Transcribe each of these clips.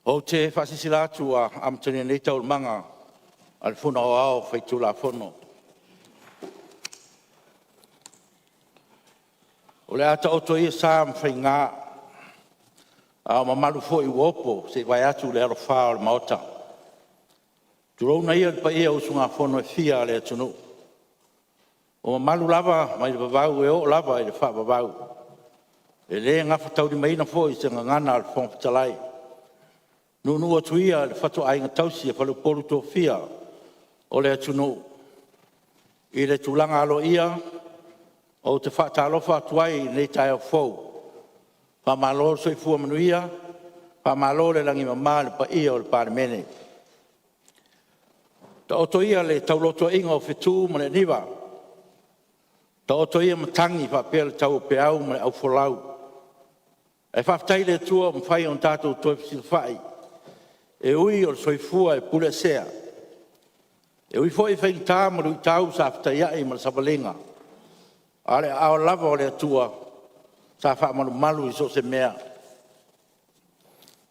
Ou te faasilasila atu ua amatalia nei Taualumaga a le Fono Aoao Faitulafono. O le a taoto ia sa ma faiga, a o mamalu foi ua opogi se i vaeatu le alofā o le Maota. Tulouna ia le paia o usugafono e fia a le atunuu, o mamalu lava mai le vavau e oo lava i le faavavau. E le gafataulimaina foi i se gagana a le Fofoga Fetalai. Nuunuu atu ia i le fatuaiga tausi a faleupolu tofia o le atunuu. I le tulaga aloaia, ou te faatalofa atu ai i lenei taeao fou. Faamalo le soifua manuia, faamalo le lagi e mama i le paia o le Palemene. Taoto ia le taulotoaiga o fetu ma le aniva, taoto ia matagi faapea le tau o peau ma le aufolau. Ae faafetai i le Atua ua mafai ona tatou toe fesilafai, e ui o le soifua e puleesea, e ui foi i faigata ma luitau sa fetaiai ma le savaliga, a o le aao lava o le Atua sa faamalumalu i so o se mea.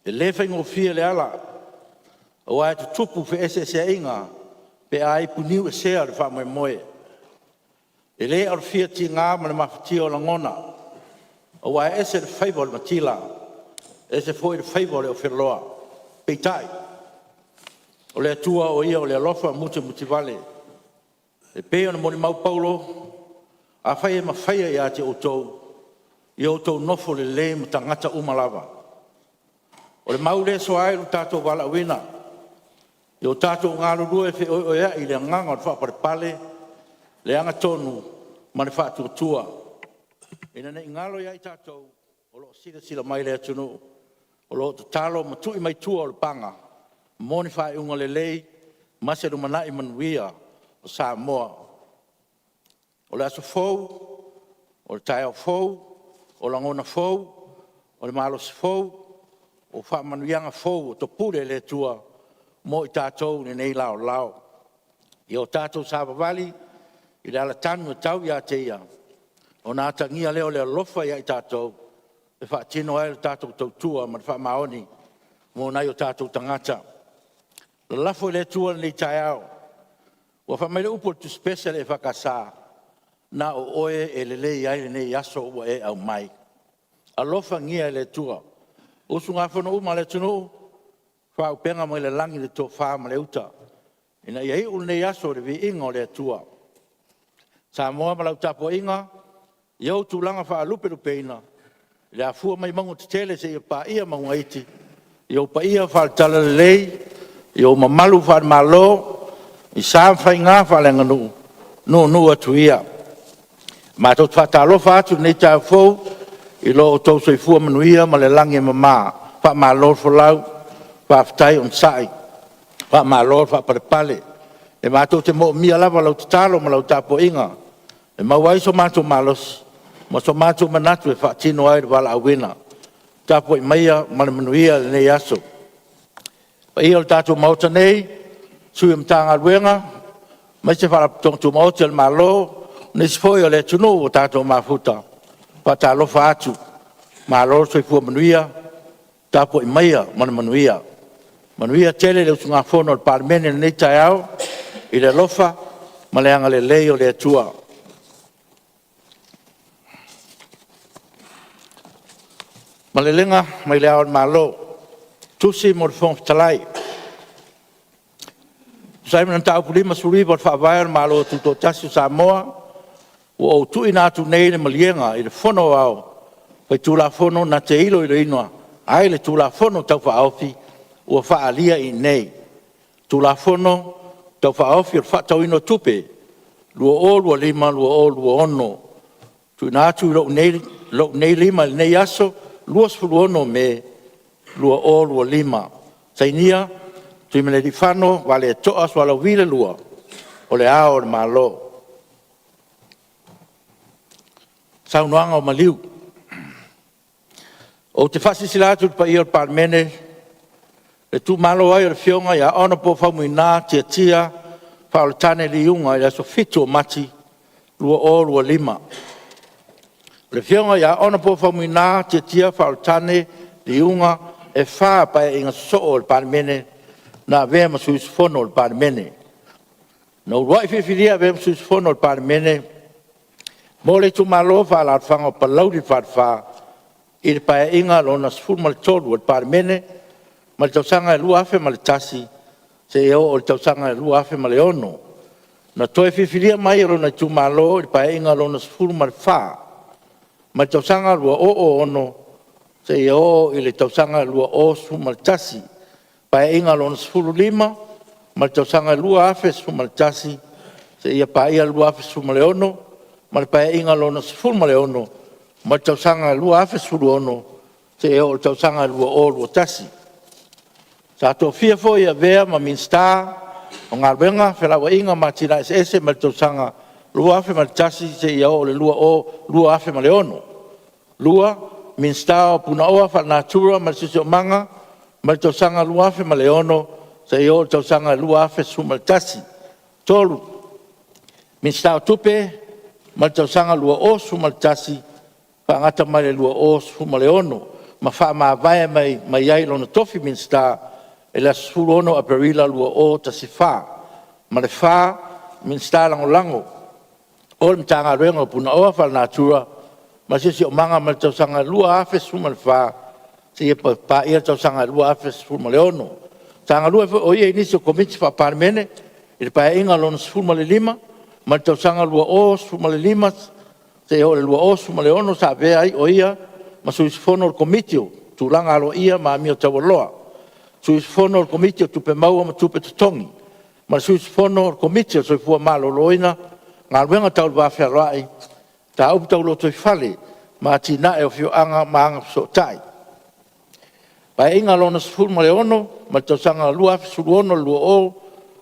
E le faigofie le ala, aua e tutupu feeseeseaiga pe a ipu niuesea le faamoemoe. E le alofia tiga ma le mafatia o lagona, aua e ese le faiva o le matila, ese foi le faiva o le ofeloa. Peitai, o le Atua o Ia o le alofa musumutivale, e pei ona molimau Paulo, “Afai e mafaia ia te outou, ia outou nofo lelei ma tagata uma lava.” O le mau lea e soa ai lo tatou valaauina, ia o tatou galulue feoeoea'i i le agaga o le faapalepale, le agatonu ma le faatuatua, ina ne i galo ia i tatou o lo o silasila mai le atunuu, o lo o tatalo ma tui mai tua o le paga mo ni faaiuga lelei ma se lumanai manuia o Samoa. O le aso fou, o le taeao fou, o lagona fou, o le malosi fou, o faamanuiaga fou ua topule e le Atua mo i tatou i lenei laolao. Ia o tatou savavali i le ala tanu e tau ia te Ia, ona atagia lea o le alofa ia i tatou e faatino ai le tatou tautua ma le faamaoni mo nai o tatou tagata. Lalafo i le Atua lenei taeao. Ua fai mai le upu a le Tusi Pese a le EFKS, “Na o oe e lelei ai lenei aso ua e aumai.” Alofagia e le Atua usugafono uma a le atunuu, faaauupega mai le lagi le tofa ma le uta ina ia iu lenei aso i le viiga o le Atua. Samoa ma lau tapuaiga i ou tulaga faalupelupeina, i le afua mai mauga tetele seia paia mauga iti, i ou paia faale-Talalelei, i ou mamalu faale-Malo, i sa ma faiga faaleaganuu, nuunuu atu ia. Matou te faatalofa atu i lenei taeao fou i lo outou soifua manuia ma le lagi e mama, faamalo le folau, faafetai onosai, faamalo le faapalepale. E matou te moomia lava lau tatalo ma lau tapuaiga e maua ai so matou malosi ma so matou manatu e faatino ai le valaauina. Tapuai maia ma le manuia i lenei aso. Le paia o le tatou Maota nei, sui o Matagaluega aemaise Faalapotopotoga Tumaoti a le Malo, nisi foi o le atunuu ua tatou mafuta, e faatalofa atu, malo le soifua manuia, tapuai maia ma le manuia. Manuia tele le usugafono a le Palemene i lenei taeao i le alofa ma le agalelei o le Atua. Malelega mai Le Ao o le Malo. Tusi mo le Fofoga Fetalai. E tusa ai ma le Mataupu 59 o le Faavae o le Malo Tutoatasi o Samoa, ua ou tuuina atu nei le maliega i le Fono Aoao Faitulafono na te iloiloina ai le Tulafono Tau Faaofi ua faaalia i inei: Tulafono Tau Faaofi o le Faatatauina o Tupe 2025/2026. TUUINA ATU i lou nei lima i lenei aso 26 Me 2025. Sainia: Tuimalealiifano Vaaleto'a Sualauvi II, O Le Ao o le Malo. Saunoaga o Maliu Ou te faasilasila atu i le paia o le Palemene le tuumalo ai o le Afioga ia Hon Faumuina Tiatia Faaulutane Liuga i le aso 7 o Mati 2025. O le Afioga ia Hon Faumuina Tiatia Faaulutane Liuga, e 4 Paeaiga sosoo a le Palemene na avea ma sui usufono o le Palemene. Na uluai filifilia e avea ma sui usufono o le Palemene mo le Itumalo Faaalaalafaga o Palauli le Falefa i le Paeaiga Lona XIII o le Palemene mai le tausaga 2001 seia oo i le tausaga 2006. Na toe filifilia mai e lona itumalo i le Paeaiga Lona XIV mai le tausaga 2006 seia oo i le tausaga 2011. Paeaiga Lona XV mai le tausaga 2011 seia paia le 2016 ma le Paeaiga Lona XVI mai le tausaga 2016 seia oo i le tausaga 2021. Sa tofia foi e avea ma Minisita o Galuega, Felauaiga ma Atinae Eseese mai le tausaga 2001 seia oo i le 2006. 2. Minisita o Punaoa Faalenatura ma le Siosiomaga mai le tausaga 2006 seia oo i le tausaga 2011. 3. Minisita o Tupe mai le tausaga 2011 faagata mai le 2016 ma faamavae mai ai i lona tofi Minisita i le aso 16 Aperila 2014. Ma le 4. Minisita Lagolago o le Matagaluega o Punaoa Faalenatura ma le Siosiomaga mai le tausaga 2014 seia paia le tausaga 2016. Sa galue foi o ia i nisi o Komiti Faa-Palemene i le Paeaiga Lona XV mai le tausaga 2015 seia oo i le 2016 sa avea ai o ia ma sui usufono o le Komiti o Tulaga Aloaia ma Amio Taualoa, sui usufono o le Komiti o Tupe Maua ma Tupe Totogi, ma le sui usufono o le Komiti o le Soifua Maloloina, Galuega Tau le Va Fealoai, Mataupu Tau Lotoifale ma Atinae o Afioaga ma Agafesootai. Paeaiga Lona XVI mai le tausaga 2016 i le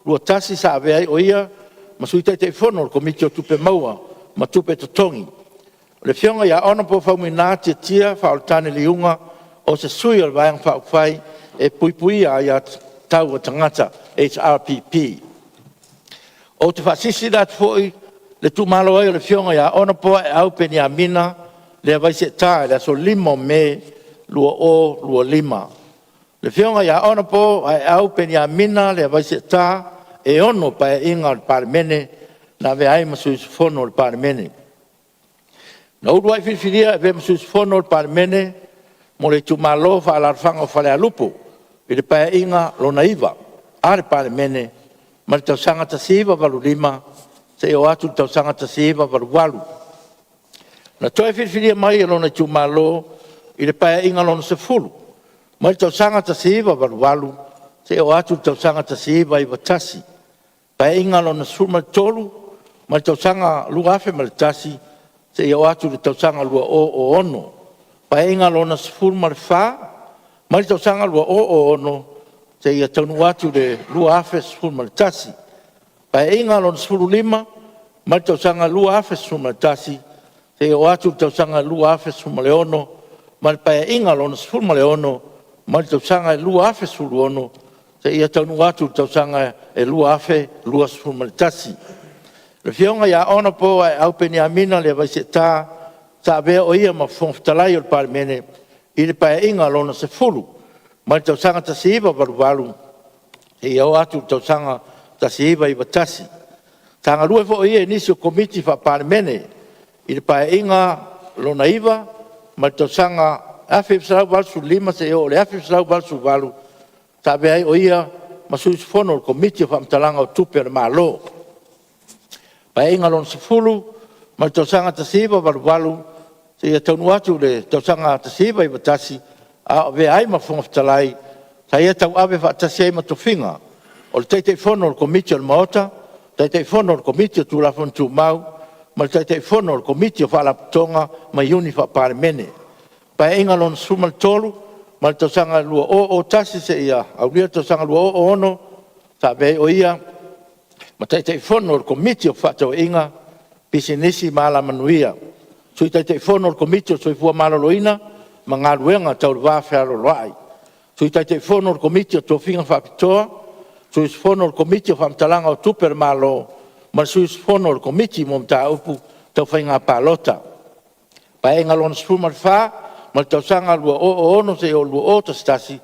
2021 sa avea ai o ia ma Sui Taitaifono o le Komiti o Tupe Maua ma Tupe Totogi. O le Afioga ia Hon Faumuina Tiatia Faaolotane Liuga, o se sui o le Vaega Faaupufai e Puipuia Aia Tatau a Tagata HRPP. Ou te faasilasila atu foi le tuumalo ai o le Afioga ia Hon Aeau Peniamina Leavai Seeta i le aso 5 Me 2025. O le Afioga ia Hon Aeau Peniamina Leavai Seeta, e 6 Paeaiga o le Palemene na avea ai ma sui usufono o le Palemene. Na uluai filifilia e avea ma sui usufono o le Palemene mo le Itumalo Faaalaalafaga o Falealupo i le Paeaiga Lona IX a le Palemene mai le tausaga 1985 seia oo atu i le tausaga 1988. Na toe filifilia mai e lona itumalo i le Paeaiga Lona X mai le tausaga 1988 seia oo atu i le tausaga 1991. Paeaiga Lona XIII mai le tausaga 2001 seia oo atu i le tausaga 2006. Paeaiga Lona XIV mai le tausaga 2006 seia taunuu atu i le 2011. Paeaiga Lona XV mai le tausaga 2011 seia oo atu i le tausaga 2016 ma le Paeaiga Lona XVI mai le tausaga 2016 seia taunuu atu i le tausaga 2021. O le Afioga ia Hon Aeau Peniamina Leavai Seeta, sa avea o ia ma Fofoga Fetalai o le Palemene i le Paeaiga Lona X mai le tausaga 1988 seia oo atu i le tausaga 1991. Sa galue foi o ia i nisi o Komiti Faa-Palemene i le Paeaiga Lona IX mai le tausaga 1985 seia oo i le 1988, sa avea ai o ia ma sui usufono o le Komiti o Faamatalaga o Tupe a le Malo. Paeaiga Lona X mai le tausaga 1988 seia taunuu atu i le tausaga 1991, a o avea ai ma Fofoga Fetalai, sa ia tauave faatasi ai ma tofiga o le Taitaifono o le Komiti o le Maota, Taitaifono o le Komiti o Tulafono Tumau, ma le Taitaifono o le Komiti o Faalapotopotoga ma Iuni Faa-Palemene. Paeaiga Lona XIII mai le tausaga 2001 seia aulia le tausaga 2006, sa avea ai o ia ma Taitaifono o le Komiti o Fefaatauaiga, Pisinisi ma Alamanuia, Sui Taitaifono o le Komiti o le Soifua Maloloina ma Galuega Tau le Va Fealoaloai, Sui Taitaifono o le Komiti o Tofiga Faapitoa, Sui Usufono o le Komiti o Faamatalaga o Tupe a le Malo ma le Sui Usufono o le Komiti mo Mataupu Tau Faiga Palota. Paeaiga Lona XIV mai le tausaga 2006 seia oo i le 2011,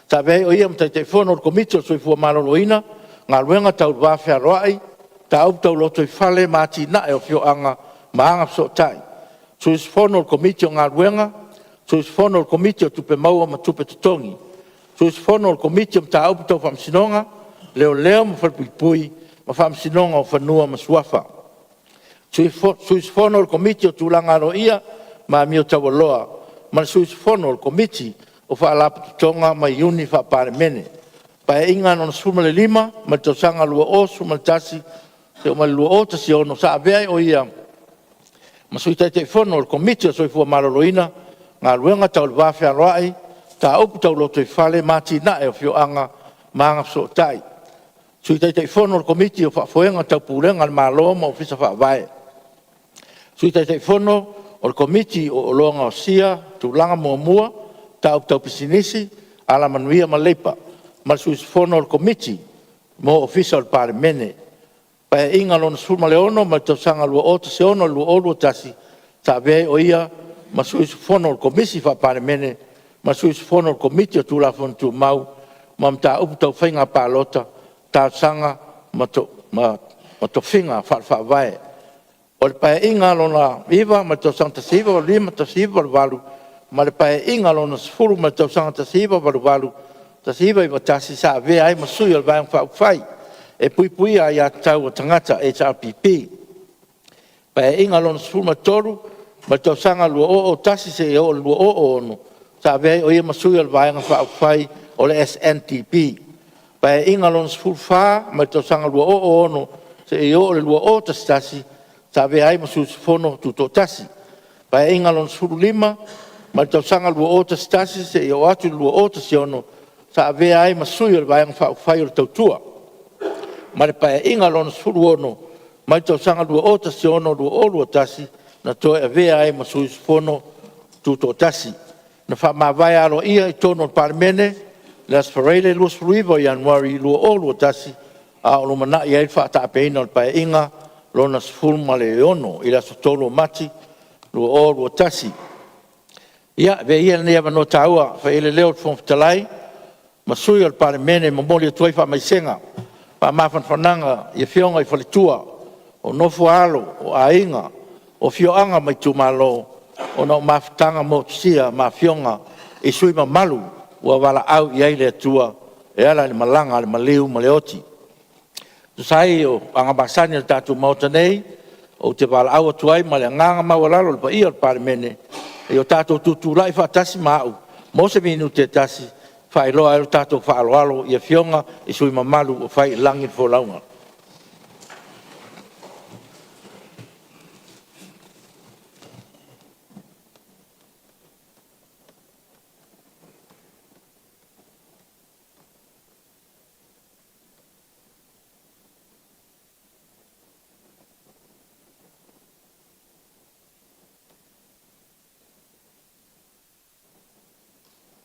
sa avea ai o ia ma Taitaifono o le Komiti o le Soifua Maloloina, Galuega Tau le Va Fealoai, Mataupu Tau Lotoifale ma Atinae o Afioaga ma Agafesootai, Sui Usufono o le Komiti o Galuega, Sui Usufono o le Komiti o Tupe Maua ma Tupe Totogi, Sui Usufono o le Komiti o Mataupu Tau Faamasinoga, Leoleo ma Falepuipui ma Faamasinoga o Fanua ma Suafa. Sui Usufono o le Komiti o Tulaga Aloaia ma Amio Taualoa ma le Sui Usufono o le Komiti o Faalapotopotoga ma Iuni Faa-Palemene. Paeaiga Lona XV mai le tausaga 2011 seia oo mai i le 2016, sa avea ai o ia ma Sui Taitaifono o le Komiti o le Soifua Maloloina, Galuega Tau le Va Fealoai, Mataupu Tau Lotoifale ma Atinae o Afioaga ma Agafesootai, Sui Taitaifono o le Komiti o le Faafoega o Taupulega a le Malo ma Ofisa Faavae, Sui Taitaifono o le Komiti o Oloa Gaosia Tulaga Muamua, Mataupu Tau Pisinisi, Alamanuia ma Leipa, ma le Sui Usufono o le Komiti mo Ofisa o le Palemene. Paeaiga Lona XVI mai le tausaga 2016 i le 2021, sa avea ai o ia ma sui usufono o le Komisi Faa-Palemene ma sui usufono o le Komiti o Tulafono Tumau ma Mataupu Tau Faiga Palota, Talosaga ma Tofiga Faale-Faavae. O le Paeaiga Lona IX mai le tausaga 1985 – 1988 ma le Paeaiga Lona X mai le tausaga 1988 – 1991 sa avea ai ma sui o le Vaega Faaupufai e Puipuia Aia Tatau a Tagata HRPP. Paeaiga Lona XIII mai le tausaga 2001 seia oo i le 2006, sa avea ai o ia ma sui o le Vaega Faaupufai o le SNDP. Paeaiga Lona XIV mai le tausaga 2006 seia oo i le 2011, sa avea ai ma sui usufono tutoatasi. Paeaiga Lona XV mai le tausaga 2011 seia oo atu i le 2016, sa avea ai ma sui o le Vaega Faaupufai o le Tautua. Ma le Paeaiga Lona XVI mai le tausaga 2016-2021, na toe avea ai ma sui usufono tutoatasi. Na faamavae aloaia i totonu o le Palemene i le Aso Faraile 29 o Ianuari 2021, a o lumanai ai le faataapeina o le Paeaiga Lona XVI i le aso 3 o Mati 2021. Ia, avea ia lenei avanoa taua e fai ai le leo o le Fofoga Fetalai ma sui o le Palemene e momoli atu ai faamaisega ma faamafanafanaga i Afioga i faletua, o nofo a alo, o aiga, o afioaga ma itumalo ona o mafutaga motusia ma Afioga i sui usufono mamalu ua valaau i ai le Atua e ala i le malaga a le maliu ma le oti. E tusa ai o aga masani a le tatou Maota nei, ou te valaau atu ai ma le agaga maualalo i le paia o le Palemene, ina ia tatou tutulai faatasi ma au mo se minute e tasi e faailoa ai lo tatou faaaloalo i Afioga i sui usufono mamalu ua fai i lagi le folauga.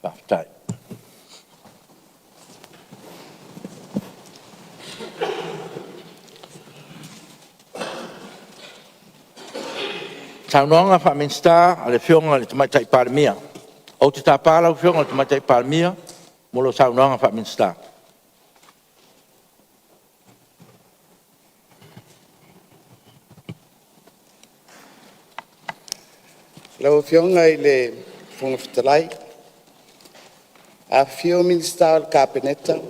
Faafetai. Saunoaga Faa-Minisita a le Afioga i le Tamaitai Palemia. Ou te tapa lau Afioga i le Tamaitai Palemia mo lau saunoaga faa-Minisita. Lau Afioga i le Fofoga Fetalai, afifio Minisita o le Kapeneta,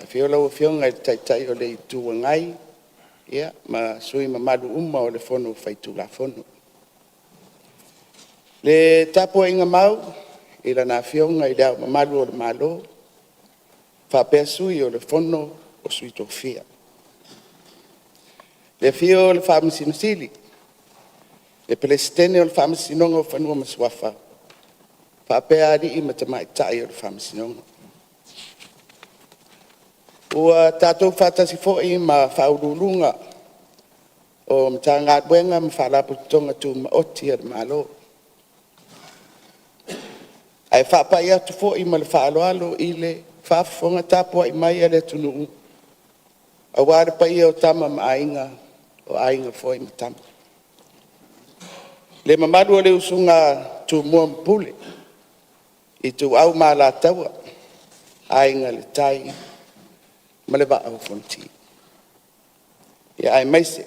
afio lau Afioga i le Taitai o le Itu Agai ma sui usufono mamalu uma o le Fono Faitulafono. Le tapuaiga mau i Lana Afioga i Le Ao Mamalu o le Malo faapea Sui o le Fono a Sui Tofia. Le afio o le Faamasino Sili, le Peresetene o le Faamasinoga o Fanua ma Suafa faapea alii ma tamaitai o le Faamasinoga. Ua tatou faatasi foi ma Ofisa Sili o Pulega o Matagaluega ma Faalapotopotoga Tumaoti a le Malo. Ae faapai atu foi ma le faaaloalo i le faafofoga tapuai mai a le atunuu, aua le paia o Tama ma Aiga, o Aiga foi ma Tama. Le mamalu o le usoga a Tumua ma Pule, Ituau ma Alataua, Aiga i le Tai ma le Vaa o Fonoti, aemaise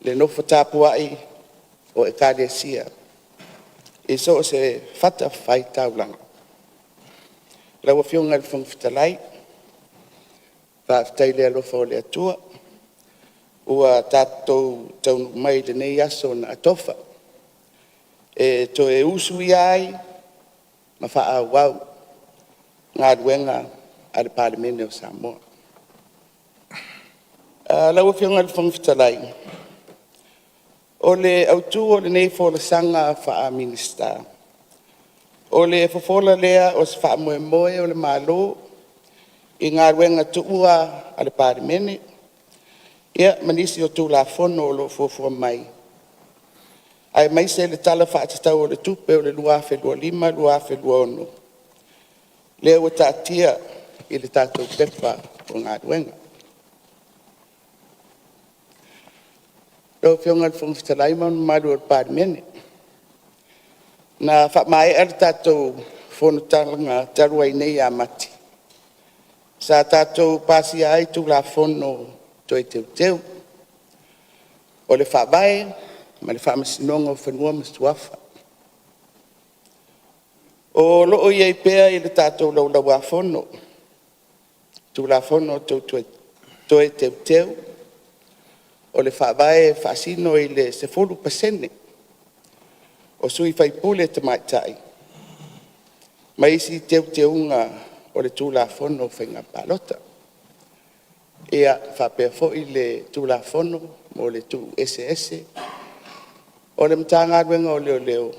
le nofo tapuai o Ekalesia i so o se fatafaitaulaga. Lau Afioga i le Fofoga Fetalai, faafetai i le alofa o le Atua ua tatou taunuu mai i lenei aso na atofa e toe usuia ai ma faaauau galuega a le Palemene o Samoa. Lau Afioga i le Fofoga Fetalai, o le autu o lenei folasaga faa-Minisita, o le fofola lea o se faamoemoe o le Malo i galuega tuua a le Palemene ma nisi o Tulafono o lo o fuafua mai, aemaise le Tala Faatatau o le Tupe 2025/2026 lea ua taatia i le tatou Pepa o Galuega. Lau Afioga i le Fofoga Fetalai ma le mamalu o le Palemene, na faamaea le tatou fonotaga talu ai nei ia Mati, sa tatou pasia ai Tulafono Toe Teuteu. o le Faavae ma le Faamasinoga o Fanua ma Suafa. O lo o i ai pea i le tatou Laulau-a-Fono Tulafono Toe Teuteu o le Faavae e faasino i le 10% o sui usufono tamaitai ma isi teuteuga o le Tulafono o Faiga Palota. Ia, faapea foi le Tulafono mo le Tuueseese o le Matagaluega o Leoleo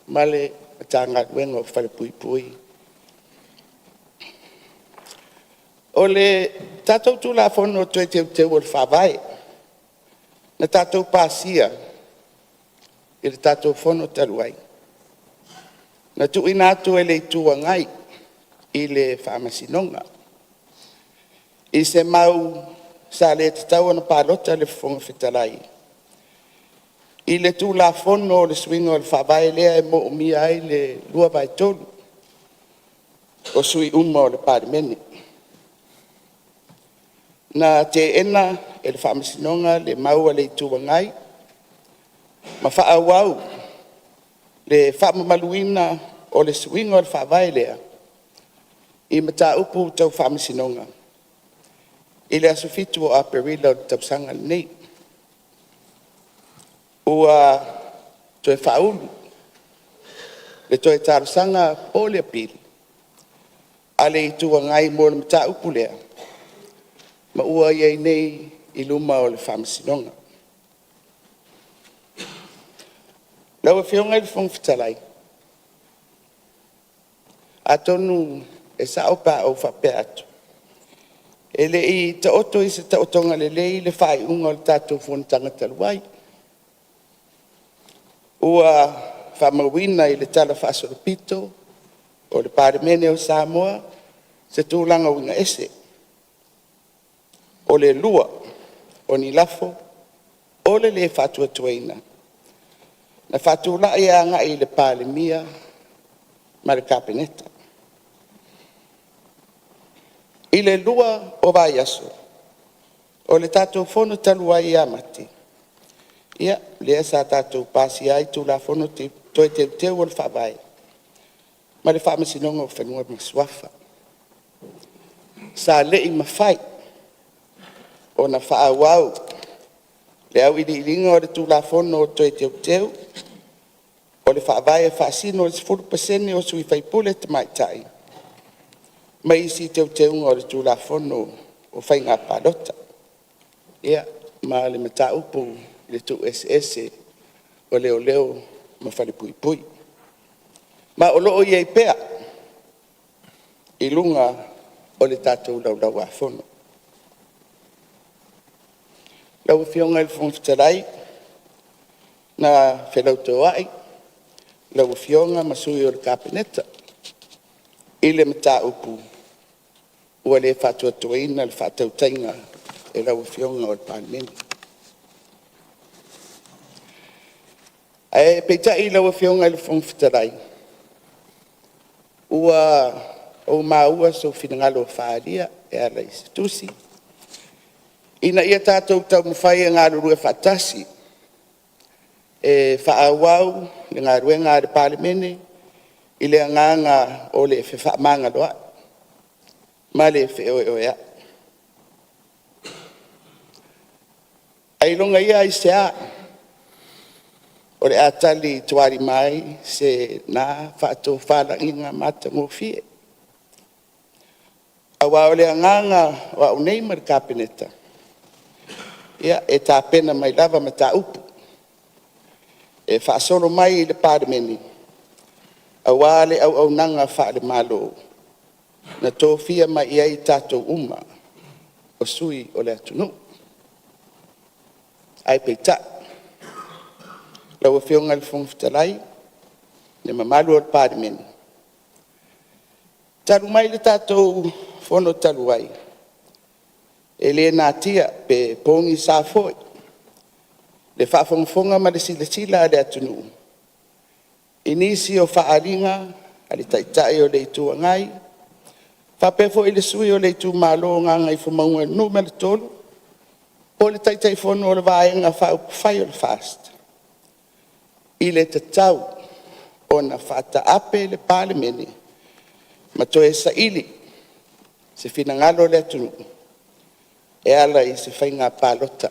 ma le Matagaluega o Falepuipui. O le tatou Tulafono Toe Teuteu o le Faavae na tatou pasia i le tatou Fono talu ai, na tuuina atu e le Itu Agai i le Faamasinoga i se mau sa le tatau ona palota le Fofoga Fetalai i le Tulafono o le Suiga o le Faavae lea e moomia ai le 2/3 o sui usufono uma o le Palemene. Na teena e le Faamasinoga le mau a le Itu Agai ma faaauau le faamamaluina o le suiga o le Faavae lea i mataupu tau Faamasinoga i le aso 7 o Aperila o le tausaga lenei. Ua toe faaulu le toe talosaga po o le apili a le Itu Agai mo le mataupu lea, ma ua i ai nei i luma o le Faamasinoga. Lau Afioga i le Fofoga Fetalai, atonu e sao pe a ou faapea atu, e le i taoto i se taotoga lelei le faaiuga o le tatou fonotaga talu ai. Ua faamauina i le talafaasolopito o le Palemene o Samoa se tulaga uiga ese, o le lua o ni lafo o le le faatuatuaina na faatulai agai i le Palemia ma le Kapeneta. I le lua o vaiaso o le tatou fono talu ai ia Mati, ia, lea sa tatou pasia ai Tulafono Toe Teuteu o le Faavae ma le Faamasinoga o Fanua ma Suafa. Sa le i mafai ona faaauau le auiliiliga o le Tulafono Toe Teuteu o le Faavae e faasino i le 10% o sui usufono tamaitai ma isi teuteuga o le Tulafono o Faiga Palota, ia, ma le mataupu i le tuueseese o Leoleo ma Falepuipui. Ma o lo o i ai pea i luga o le tatou Laulau-a-Fono. Lau Afioga i le Fofoga Fetalai, na felautoai lau Afioga ma sui o le Kapeneta i le mataupu ua le faatuatuaina le faatautaiga e lau Afioga o le Palemene. Ae peitai lau Afioga i le Fofoga Fetalai, ua ou maua sou finagalo faaalia e ala i se tusi, ina ia tatou taumafai e galulue faatasi e faaauau le galuega a le Palemene i le agaga o le fefaamagaloai ma le feoeoeai. Ailoga ia aisea o le a tali tualima ai se na faatofalaiga matagofie? Aua o le agaga o au nei ma le Kapeneta, ia, e tapena mai lava mataupu e faasolo mai i le Palemene aua le auaunaga faale-Malo na tofia mai i ai i tatou uma o sui usufono o le atunuu. Ae peitai, lau Afioga i le Fofoga Fetalai, le mamalu o le Palemene, talu mai le tatou Fono talu ai, e le natia pe pogisa foi le faafogafoga ma le silasila a le atunuu i nisi o faaaliga a le Taitai o le Itu Agai faapea foi le sui usufono o le itumalo o Gagaifomauga 3 po po o le Taitaifono o le Vaega Faaupufai o le FAST, i le tatau ona faataape le Palemene ma toe saili se finagalo o le atunuu e ala i se faiga palota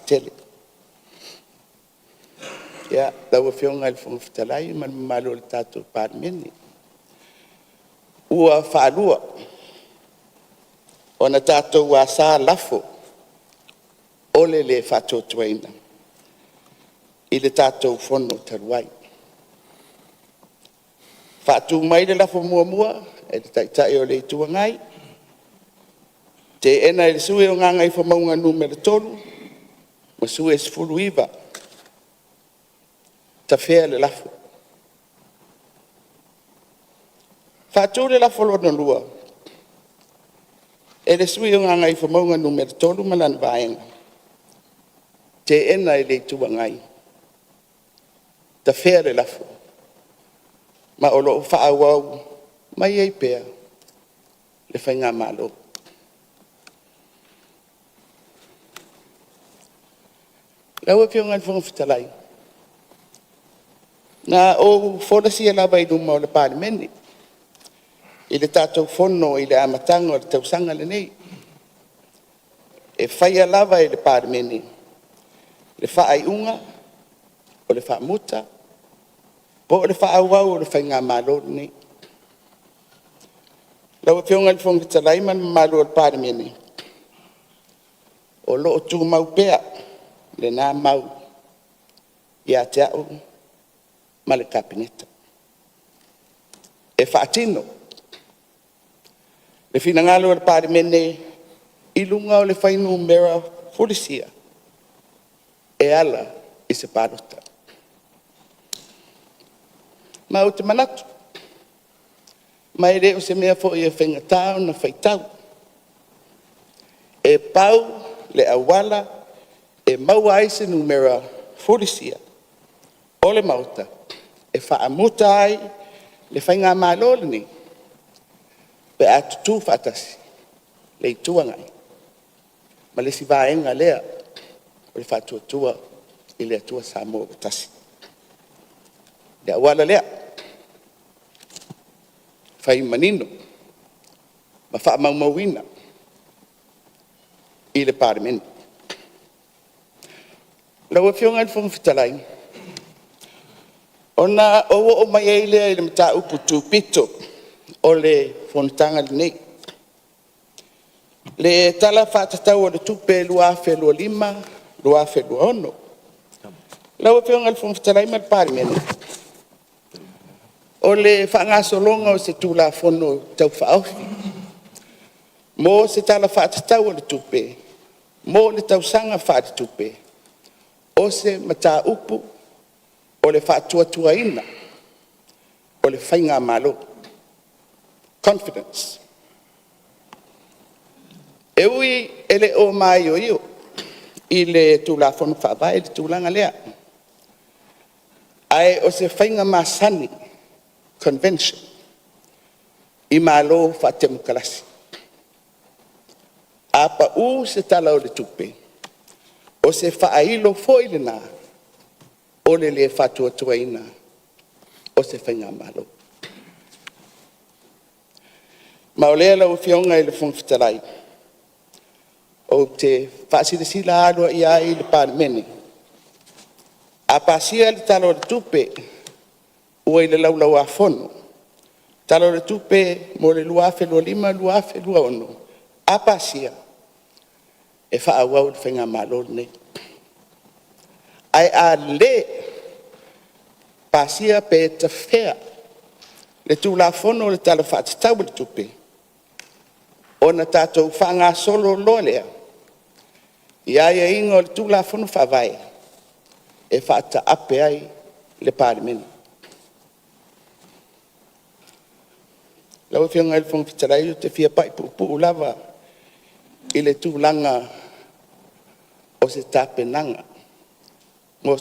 tele. Ia, lau Afioga i le Fofoga Fetalai ma le mamalu o le tatou Palemene, ua faalua ona tatou asa lafo o le le faatuatuaina i le tatou Fono talu ai. Faatu mai le lafo muamua e le Taitai o le Itu Agai, teena e le sui usufono o Gagaifomauga Nu.3 ma sui usufono e 19, tafea le lafo. Faatu le lafo lona lua e le sui usufono o Gagaifomauga Nu.3 ma lana Vaega, teena e le Itu Agai, tafea le lafo, ma o lo o faaauau mai ai pea le Faigamalo. Lau Afioga i le Fofoga Fetalai, na ou folasia lava i luma o le Palemene i le tatou Fono i le amataga o le tausaga lenei, e faia lava e le Palemene le faaiuga o le faamuta po o le faaauau o le Faigamalo lenei. Lau Afioga i le Fofoga Fetalai ma le mamalu o le Palemene, o lo o tumau pea lena mau ia te au ma le Kapeneta, e faatino le finagalo o le Palemene i luga o le fuainumera fulisia e ala i se palota. Ma ou te manatu, ma e le o se mea foi e faigata ona faitau, e pau le auala e maua ai se numera fulisia o le Maota e faamuta ai le Faigamalo lenei, pe a tutu faatasi le Itu Agai ma le isi vaega lea o le Faatuatua i le Atua Samoa ua Tasi. O le auala lea, fai manino ma faamaumauina i le Palemene. Lau Afioga i le Fofoga Fetalai, ona ou oo mai ai lea i le mataupu tupito o le fonotaga lenei, le Tala Faatatau o le Tupe 2025/2026. Lau Afioga i le Fofoga Fetalai ma le Palemene, o le faagasologa o se Tulafono Tau Faaofi mo se Tala Faatatau o le Tupe mo le tausaga faaletupe, o se mataupu o le faatuatuaina o le faigamalo, confidence. E ui e le o maioio i le Tulafono Faavae le tulaga lea, ae o se faiga masani, convention i Malo faatemokarasi. A pau se Tala o le Tupe, o se faailo foi lena o le le faatuatuaina o se faigamalo. Ma o lea lau Afioga i le Fofoga Fetalai, ou te faasilasila aloaia ai i le Palemene, a pasia le Tala o le Tupe ua i le Laulau a Fono, Tala o le Tupe mo le 2025/2026, a pasia, e faaauau le faigamalo lenei. Ae a le pasia pe tafea le Tulafono o le Tala Faatatau o le Tupe, ona tatou faagasolo loa lea i aiaiga o le Tulafono Faavae e faataape ai le Palemene. Lau Afioga i le Fofoga Fetalai ou te fia pai puupuu lava i le tulaga o se tapenaga mo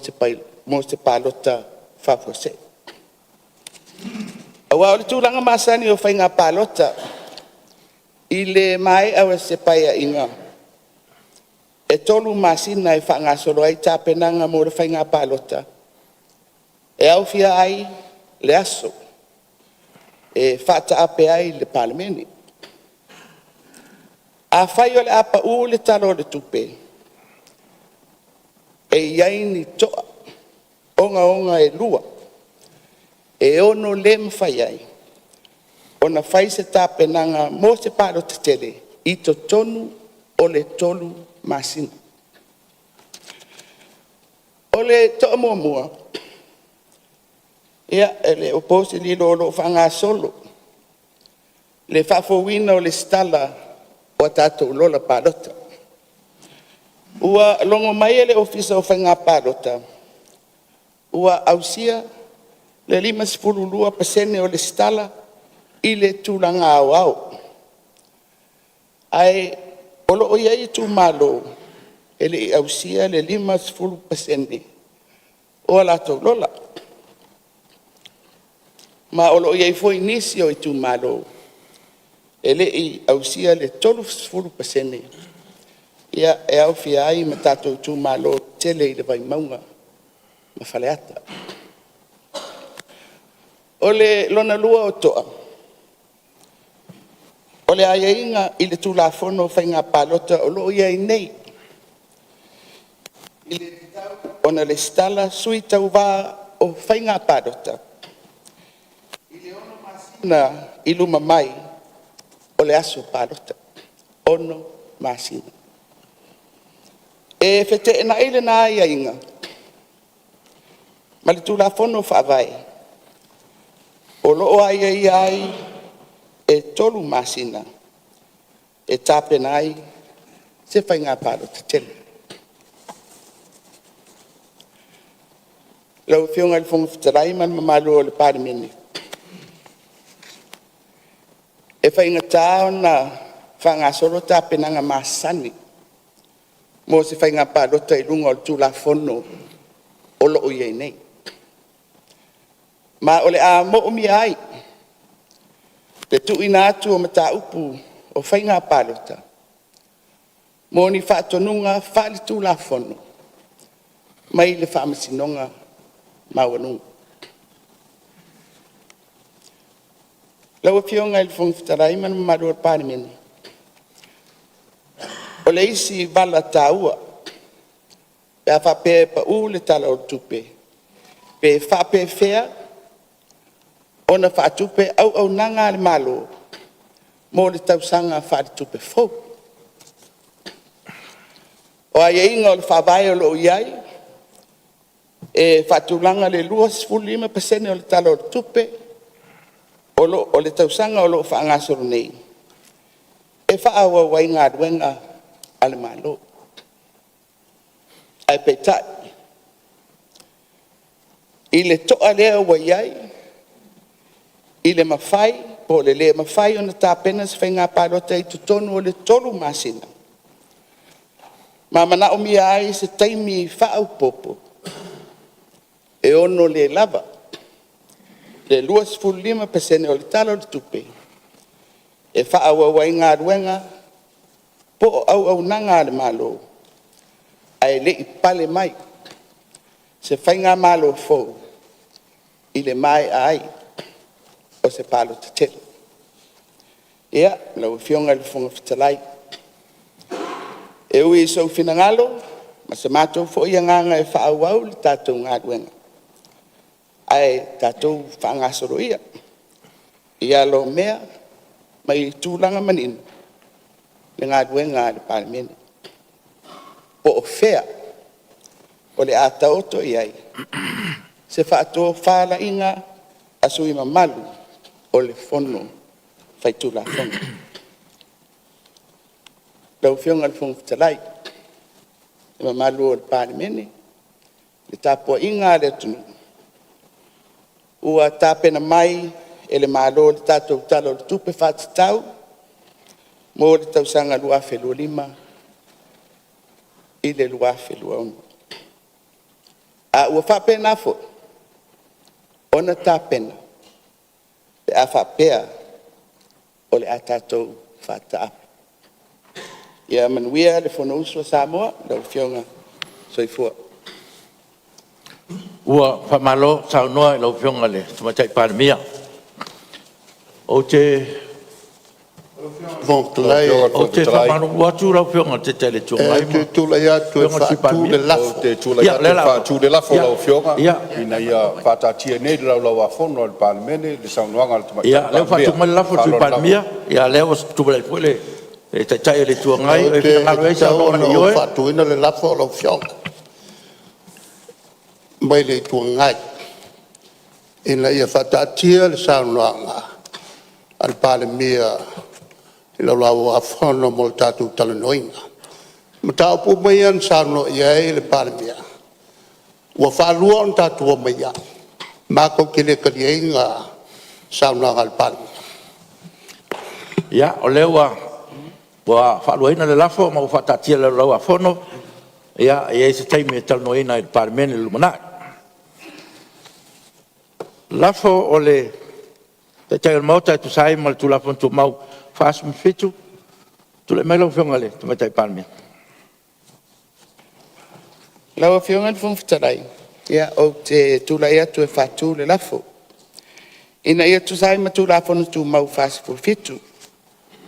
se palota faafuasei. Aua o le tulaga masani o faiga palota i le maea o se Paeaiga, e 3 masina e faagasolo ai tapenaga mo le faiga palota, e aofia ai le aso e faataape ai le Palemene. Afai o le a pau le Tala o le Tupe, e i ai ni toa ogaoga e 2 e ono le mafai ai ona fai se tapenaga mo se palota tele i totonu o le 3 masina. O le toa muamua, ia, e le o po se lilo o lo o faagasolo le faafouina o le resitala o a tatou lola palota. Ua logo mai e le Ofisa o Faiga Palota ua ausia le 52% o resitala i le tulaga aoao, ae o lo o i ai itumalo e le i ausia le 50% o a latou lola. Ma o lo o i ai foi nisi o itumalo e le i ausia le 30%, e aofia ai ma tatou itumalo tetele i le Vaimauga ma Faleata. O le lona lua o toa, o le aiaiga i le Tulafono o Faiga Palota o lo o i ai nei, e tatau ona resitala sui tauva o faiga palota i le 6 masina i luma mai o le aso palota, 6 masina. E feteenai lena aiaiga ma le Tulafono Faavae o lo o aiaia ai e 3 masina e tapena ai se faiga palota tele. Lau Afioga i le Fofoga Fetalai ma le mamalu o le Palemene, e faigata ona faagasolo tapenaga masani mo se faiga palota i luga o le Tulafono o lo o i ai nei, ma o le a moomia ai le tuuina atu o mataupu o faiga palota mo ni faatonuga faale-Tulafono mai le Faamasinoga Maualuga. Lau Afioga i le Fofoga Fetalai ma le mamalu o le Palemene, o le isi vala taua pe a faapea e pau le Tala o le Tupe, pe faapefea ona faatupe auaunaga a le Malo mo le tausaga faaletupe fou. O aiaiga o le Faavae o lo o i ai, e faatulaga le 25% o le Tala o le Tupe o le tausaga o lo o faagasolo nei e faaauau ai galuega a le Malo. Ae peitai, i le toa lea ua i ai i le mafai po o le le mafai ona tapena se faiga palota i totonu o le 3 masina, ma manaomia ai se taimi faaopoopo, e ono le lava le 25% o le Tala o le Tupe e faaauau ai galuega po o auaunaga a le Malo ae le i pale mai se faigamalo fou i le maea ai o se palota tele. Ia, lau Afioga i le Fofoga Fetalai, e ui i sou finagalo ma se matou foi agaga e faaauau le tatou galuega, ae tatou faagasolo ia i ala o mea ma i tulaga manino le galuega a le Palemene, po o fea o le a taoto i ai se faatofalaiga a sui usufono mamalu o le Fono Faitulafono. Lau Afioga i le Fofoga Fetalai, le mamalu o le Palemene, le tapuaiga a le atunuu, ua tapena mai e le Malo le tatou Tala o le Tupe Faatatau mo le tausaga 2025/2026. A ua faapena foi ona tapena pe a faapea o le a tatou faataape. Ia manuia le Fonousu a Samoa. Lau Afioga, soifua. Ua faamalo saunoa i lau Afioga i le Tamaitai Palemia. Ou te faamalulu atu lau Afioga i le Taitai o le Itu Agai Ou te tulai atu e faatu le lafo. Ou te tulai atu e faatu le lafo lau Afioga, Ina ia faataatia nei i le Laulau-a-Fono a le Palemene le Saunoaga a le Tamaitai Ia, o lea ua faatu mai le lafo e le Sui Palemia, a o lea ua tulai foi le Taitai o le Itu Agai. O e finagalo i ai E tatau saunoa mai i ona le ou ioe. faatuina le lafo lau Afioga mai le Itu Agai, Ina ia faataatia le saunoaga a le Palemia i le Laulau-a-Fono mo le tatou talanoaina. O mataupu uma ia na saunoa i ai le Palemia, ua faalua ona tatou omai ai, matou te le taliaina saunoaga a le Palemia. Ia, o lea ua faaluaina le lafo ma ua faataatia i le Laulau-a-Fono. E i ai se taimi e talanoaina ai e le Palemene i le lumanai. Lafo o le Taitai o le Maota e tusa ai ma le Tulafono Tumau 47. Tulai mai lau Afioga i le Tamaitai Palemia. Lau Afioga i le Fofoga Fetalai, ia ou te tulai atu e faatu le lafo, Ina ia tusa ai ma Tulafono Tumau 47,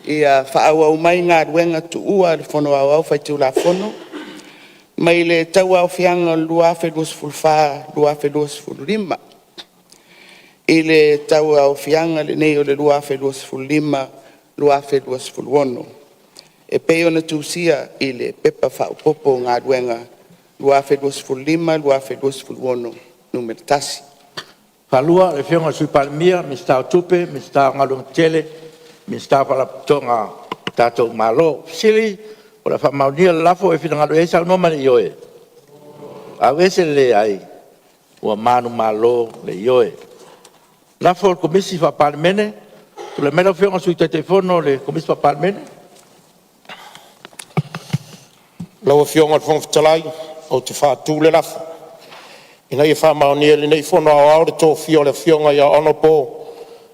ia faaauau mai Galuega Tuua a le Fono Aoao Faitulafono mai le tauaofiaga o le 2024/2025 i le tauaofiaga lenei o le 2025/2026 e pei ona tusia i le Pepa Faaopoopo o Galuega 2025/2026 Nu.1. Faalua, o le Afioga i le Sui Palemia, Minisita o Tupe, Minisita o Galuega Tetele, Minisita o Faalapotopotoga a le tatou Malo. O le a faamaonia le lafo, o e finagalo i ai saunoa ma le ioe. Aveese le leai. Ua manumalo le ioe. Lafo a le Komisi Faa-Palemene. Tulai mai lau Afioga i le Sui Taitaifono o le Komisi Faa-Palemene. Lau Afioga i le Fofoga Fetalai, ou te faatu le lafo, Ina ia faamaonia e lenei Fono Aoao le tofia o le Afioga Hon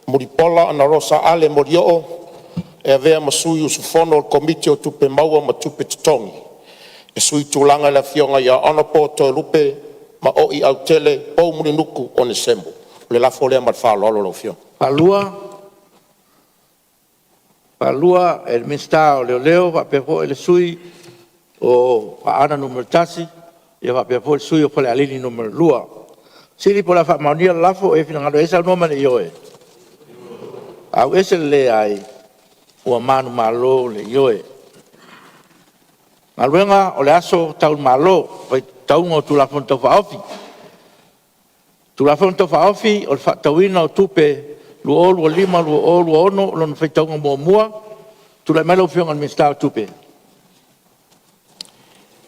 Mulipola Anarosa Ale Molioo e avea ma sui usufono o le Komiti o Tupe Maua ma Tupe Totogi e suitulaga i le Afioga Hon Toelupe Maoi Autele Poumulinuku Onesemo. O le lafo lea ma le faaaloalo lau Afioga. Faalua, e le Minisita o Leoleo faapea foi le sui o Aana Alofi 1 faapea foi le sui usufono o Falealili 2. O le fesili po o le a faamaonia le lafo. O e finagalo i ai saunoa ma le ioe. Aveese le leai. Ua manumalo le ioe. Galuega, o le aso Tau i le Malo, faitauga o Tulafono Tau Faaofi. Tulafono Tau Faaofi o le Faatatauina o Tupe 2025/2026 lona faitauga muamua. Tulai mai lau Afioga i le Minisita o Tupe.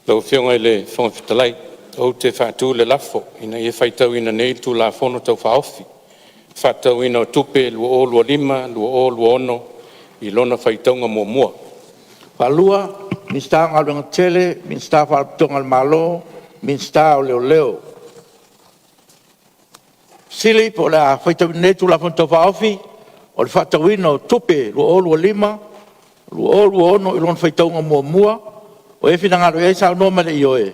Lau Afioga i le Fofoga Fetalai, ou te faatu le lafo, Ina ia faitauina nei le Tulafono Tau Faaofi o le Faatatauina o Tupe 2025/2026 i lona faitauga muamua. Faalua, Minisita o Galuega Tetele, Minisita o Faalapotopotoga a le Malo, Minisita o Leoleo. Fesili po o le a faitauina nei le Tulafono Tau Faaofi o le Faatatauina o Tupe 2025/2026 i lona faitauga muamua. O ai e finagalo i ai saunoa ma le ioe.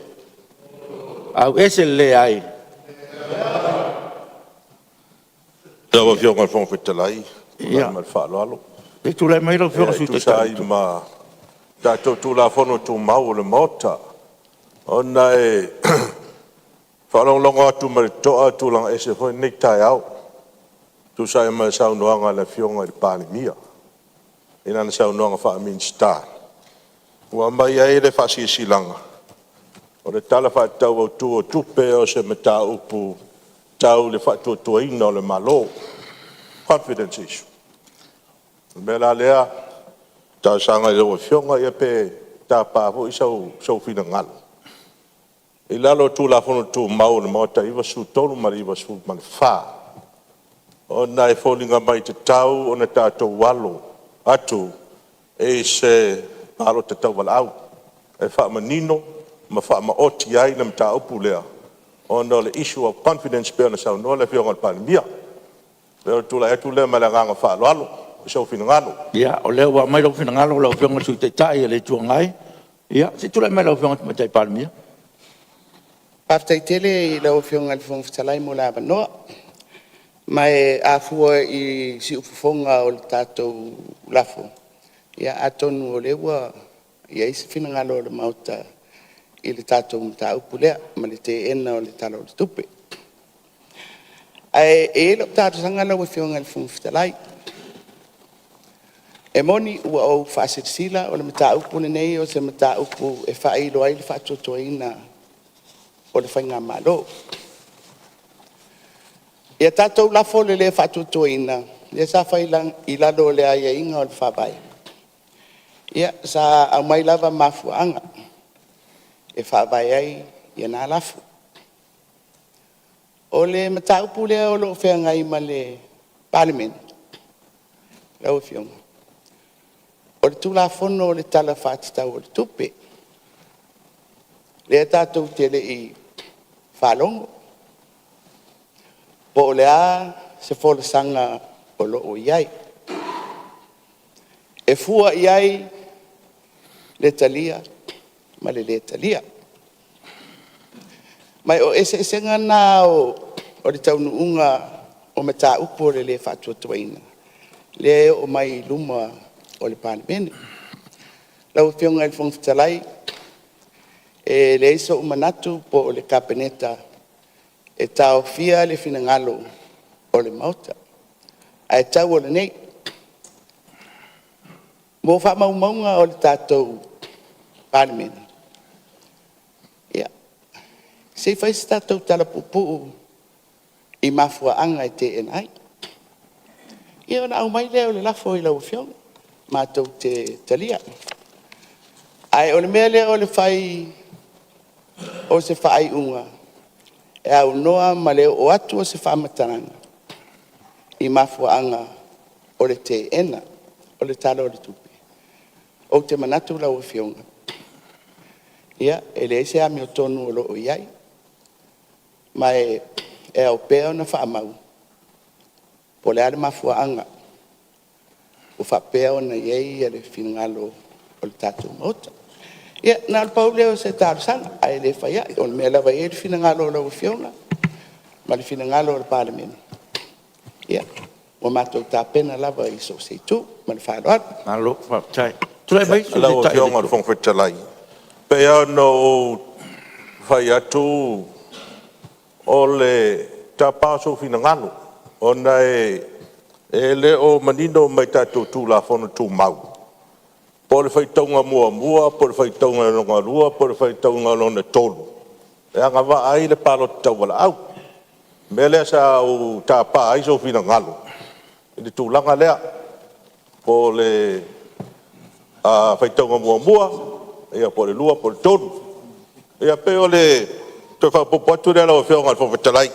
Aveese le leai. Lau Afioga i le Fofoga Fetalai, tulai ma le faaaloalo. Se i tulai mai lau Afioga i le Sui E tusa Taitai. ai ma tatou Tulafono Tumau o le Maota, ona e faalogologo atu ma le totoa e tulaga ese foi lenei taeao e tusa ai ma le saunoaga a le Afioga i le Palemia i lana saunoaga faa-Minisita ua aumai ai le faasilasilaga, o le Tala Faatatau Autu o Tupe, o se mataupu tau le faatuatuaina o le Malo, confidence issue. O le mea la lea e talosaga i lau Afioga pe tapa foi sou finagalo i lalo o Tulafono Tumau a le Maota 93 ma le 94, ona e foliga mai e tatau ona tatou alo atu i se palota tauvalaau e faamanino ma faamaoti ai le mataupu lea, ona o le issue of confidence pei ona saunoa le Afioga i le Palemia. O le tulai atu lea ma le agaga faaaloalo. sou finagalo. Ia, o lea ua aumai lou finagalo lau Afioga i le Sui Taitai o le Itu Agai. Ia, se i tulai mai lau Afioga i le Tamaitai Palemia. Faafetai tele i lau Afioga i le Fofoga Fetalai mo le avanoa. Ma e a fua i siufofoga o le tatou lafo, ia atonu o lea ua i ai se finagalo o le Maota i le tatou mataupu lea ma le teena o le Tala o le Tupe. Ae i ai lau talosaga lau Afioga i le Fofoga Fetalai, e moni ua ou faasilasila o le mataupu lenei o se mataupu e faailo ai le faatuatuaina o le faigamalo. Ia tatou lafo le le faatuatuaina lea sa fai i lalo o aiaiga o le Faavae, ia sa aumai lava mafuaaga e faavae ai na lafo. O le mataupu lea o lo o feagai ma le Palemene lau Afioga, o le Tulafono o le Tala Faatatau o le Tupe, lea tatou te le i faalogo po o le a se folasaga o lo o i ai, e fua i ai le talia ma le le talia. Ma o eseesega na o le taunuuga o mataupu o le le faatuatuaina lea e oo mai i luma o le Palemene. Lau Afioga i le Fofoga Fetalai, e leai sou manatu po o le Kapeneta e taofia le finagalo o le Maota, ae tau o lenei, mo faamaumauga o le tatou Palemene, ia, se i fai se tatou tala puupuu i mafuaaga e teena ai. Ia ona aumai lea o le lafo i lau Afioga matou te talia. Ae o le mea lea o le fai o se faaiuga e aunoa ma le oo atu o se faamatalaga i mafuaaga o le teena o le Tala o le Tupe, ou te manatu lau Afioga, ia, e leai se amiotonu o lo o i ai, ma e ao pea ona faamau po o le a le mafuaaga ua faapea ona i ai le finagalo o le tatou Maota. Ia na o le pau lea o se talosaga, ae le fai ai, o le mea lava e i ai le finagalo o lau Afioga ma le finagalo o le Palemene, ia, ua matou tapena lava i so o se itu. Ma le faaaloalo. Malo faafetai. Tulai mai le Sui Lau Taitai o le Afioga i le Itu Fofoga Fetalai, pei lava ona ou fai atu, o le tapa o sou finagalo, ona e le o manino mai tatou Tulafono Tumau, po o le faitauga muamua po o le faitauga lona lua po o le faitauga lona tolu e agavaa ai le palota tauvalaau. O le mea lea sa ou tapa ai sou finagalo i le tulaga lea, po o le faitauga muamua, po o le lua po o le tolu. Ia pei o le toe faaopoopo atu lea lau Afioga i le Fofoga Fetalai.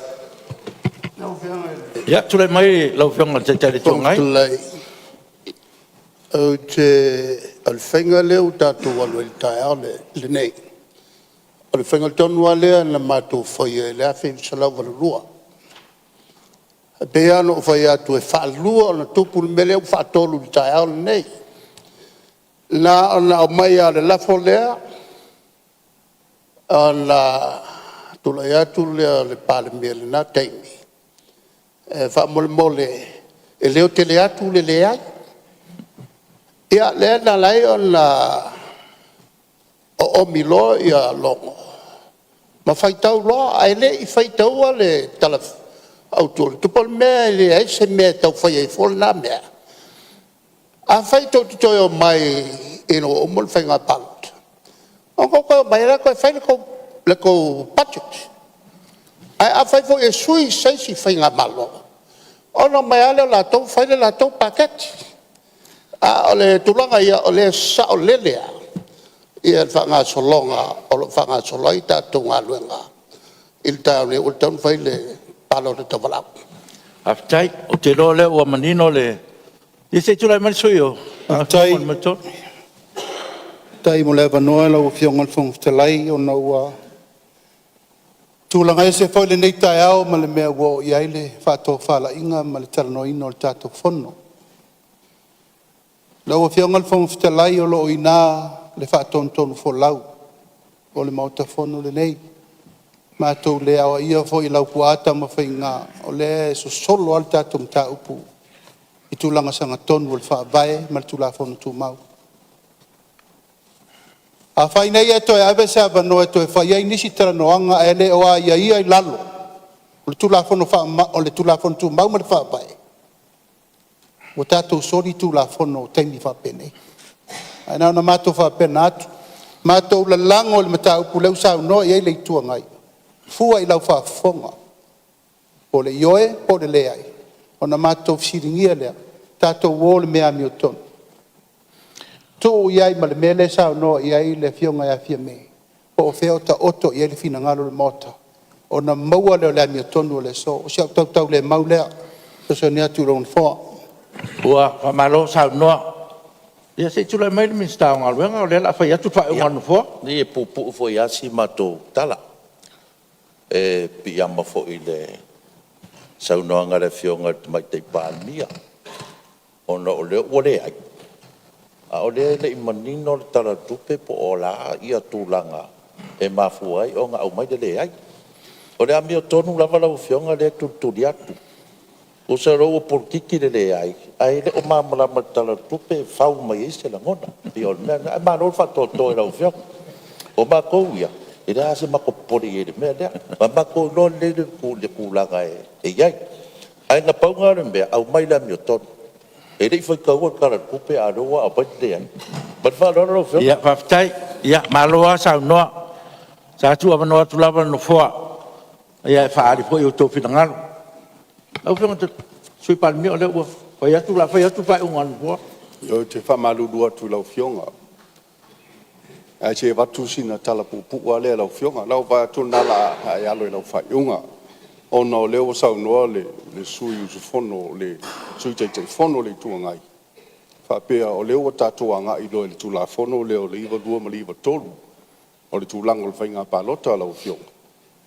Ia, tulai mai lau Afioga i le Taitai o le Itu Agai. Ou te... O le faiga lea ua tatou alu ai i le taeao lenei, o le faiga tonu lava lea na matou faia i le 1982. E pei lava ona ou fai atu e faalua ona tupu le mea lea ua faatolu i le taeao lenei. Na ona aumai lava o le lafo lea ona tulai atu lea o le Palemia i lena taimi e faamolemole e leotele atu le leai. Ia lea na ala ai ona oomi loa logo ma faitau loa, ae le i faitaua le Tala Autu o le Tupe. O le mea e leai se mea e tau fai ai fua lena mea. Afai tou te toe omai ina ua uma le faiga palota, ona outou toe omai lea toe fai le tou budget. Ae afai foi e sui se isi faigamalo, ona omai lava lea o latou fai le latou paketi. A o le tulaga ia o lea e saolele lava le faagasologa o lo o faagasolo ai tatou galuega i le taeao nei, ua tatau ona fai le palota tauvalaau. Faafetai. Ou te iloa o lea ua manino le... Ia se i tulai mai le sui usufono mo Gagaifomauga 3. Faafetai mo le avanoa lau Afioga i le Fofoga Fetalai, ona ua tulaga ese foi lenei taeao ma le mea ua oo i ai le faatofalaiga ma le talanoaina o le tatou Fono. Lau Afioga i le Fofoga Fetalai, o lo o i ina le faatonutonufolau o le Maota Fono lenei. Matou te le aoaia foi e Laupua Tamafaiga, o lea e sosolo lava le tatou mataupu i tulaga sagatonu o le Faavae ma le Tulafono Tumau. Afai nei ae toe ave se avanoa e toe fai ai nisi talanoaga ae le o aiaia i lalo o le Tulafono Tumau ma le Faavae, ua tatou soli Tulafono i taimi faapenei. Ae na ona matou faapena atu, matou lalago i le mataupu o lea ua saunoa i ai le Itu Agai, fua i lau faafofoga, po o le ioe po o le leai, ona matou fesiligia lea, tatou o i le mea amiotonu, tuu i ai ma le mea lea e saunoa i ai le Afioga ia Fiame, po o fea o taoto i ai le finagalo o le Maota, ona maua lea o le amiotonu o le aso. O si au tautaulemau lea e fesoasoani atu i lou Nofoa. Ua faamalo saunoa. Ia se i tulai mai le Minisita o Galuega, o lea o le a fai atu le faaiuga a le Nofoa. Ia, leai e puupuu foi lava si a matou tala. E piiama foi i le saunoaga a le Afioga i le Tamaitai Palemia, ona o lea ua leai, a o lea e le i manino le Tala o le Tupe po o a tulaga e mafua ai ona aumai le leai. O le amiotonu lava lau Afioga lea e tulituli atu. Tusa o lea ua polokiki le leai, ae le o malamalama i le Tala o le Tupe e fau mai ai se lagona. E pei o le mea lena, ae malo le faatoatoa i lau Afioga. O matou ia, e leai lava se matou popole i ai i le mea lea. Ua matou iloa lelei le tulaga e i ai. Ae na pau lena o le mea, aumai i le amiotonu. E le i faitaua le Tala o le Tupe a o lea ua aumai le leai. Ma le faaaloalo lau Afioga. Faafetai. Malo lava saunoa. Sa tuuavanoa atu lava le Nofoa e faaali foi outou finagalo. Lau Afioga i le Sui Palemia, o lea ua fai atu le faaiuga a le Nofoa. Ioe, ou te faamalulu atu i lau Afioga, ae se i avatu sina tala puupuu lava lea i lau Afioga. O lau vaai atu o lena o le a e alo i lau faaiuga, ona o lea ua saunoa le sui usufono, le Sui Taitaifono o le Itu Agai, faapea o lea ua tatou agai loa i le Tulafono lea o le 92 ma le 93, o le tulaga o le faiga palota lau Afioga.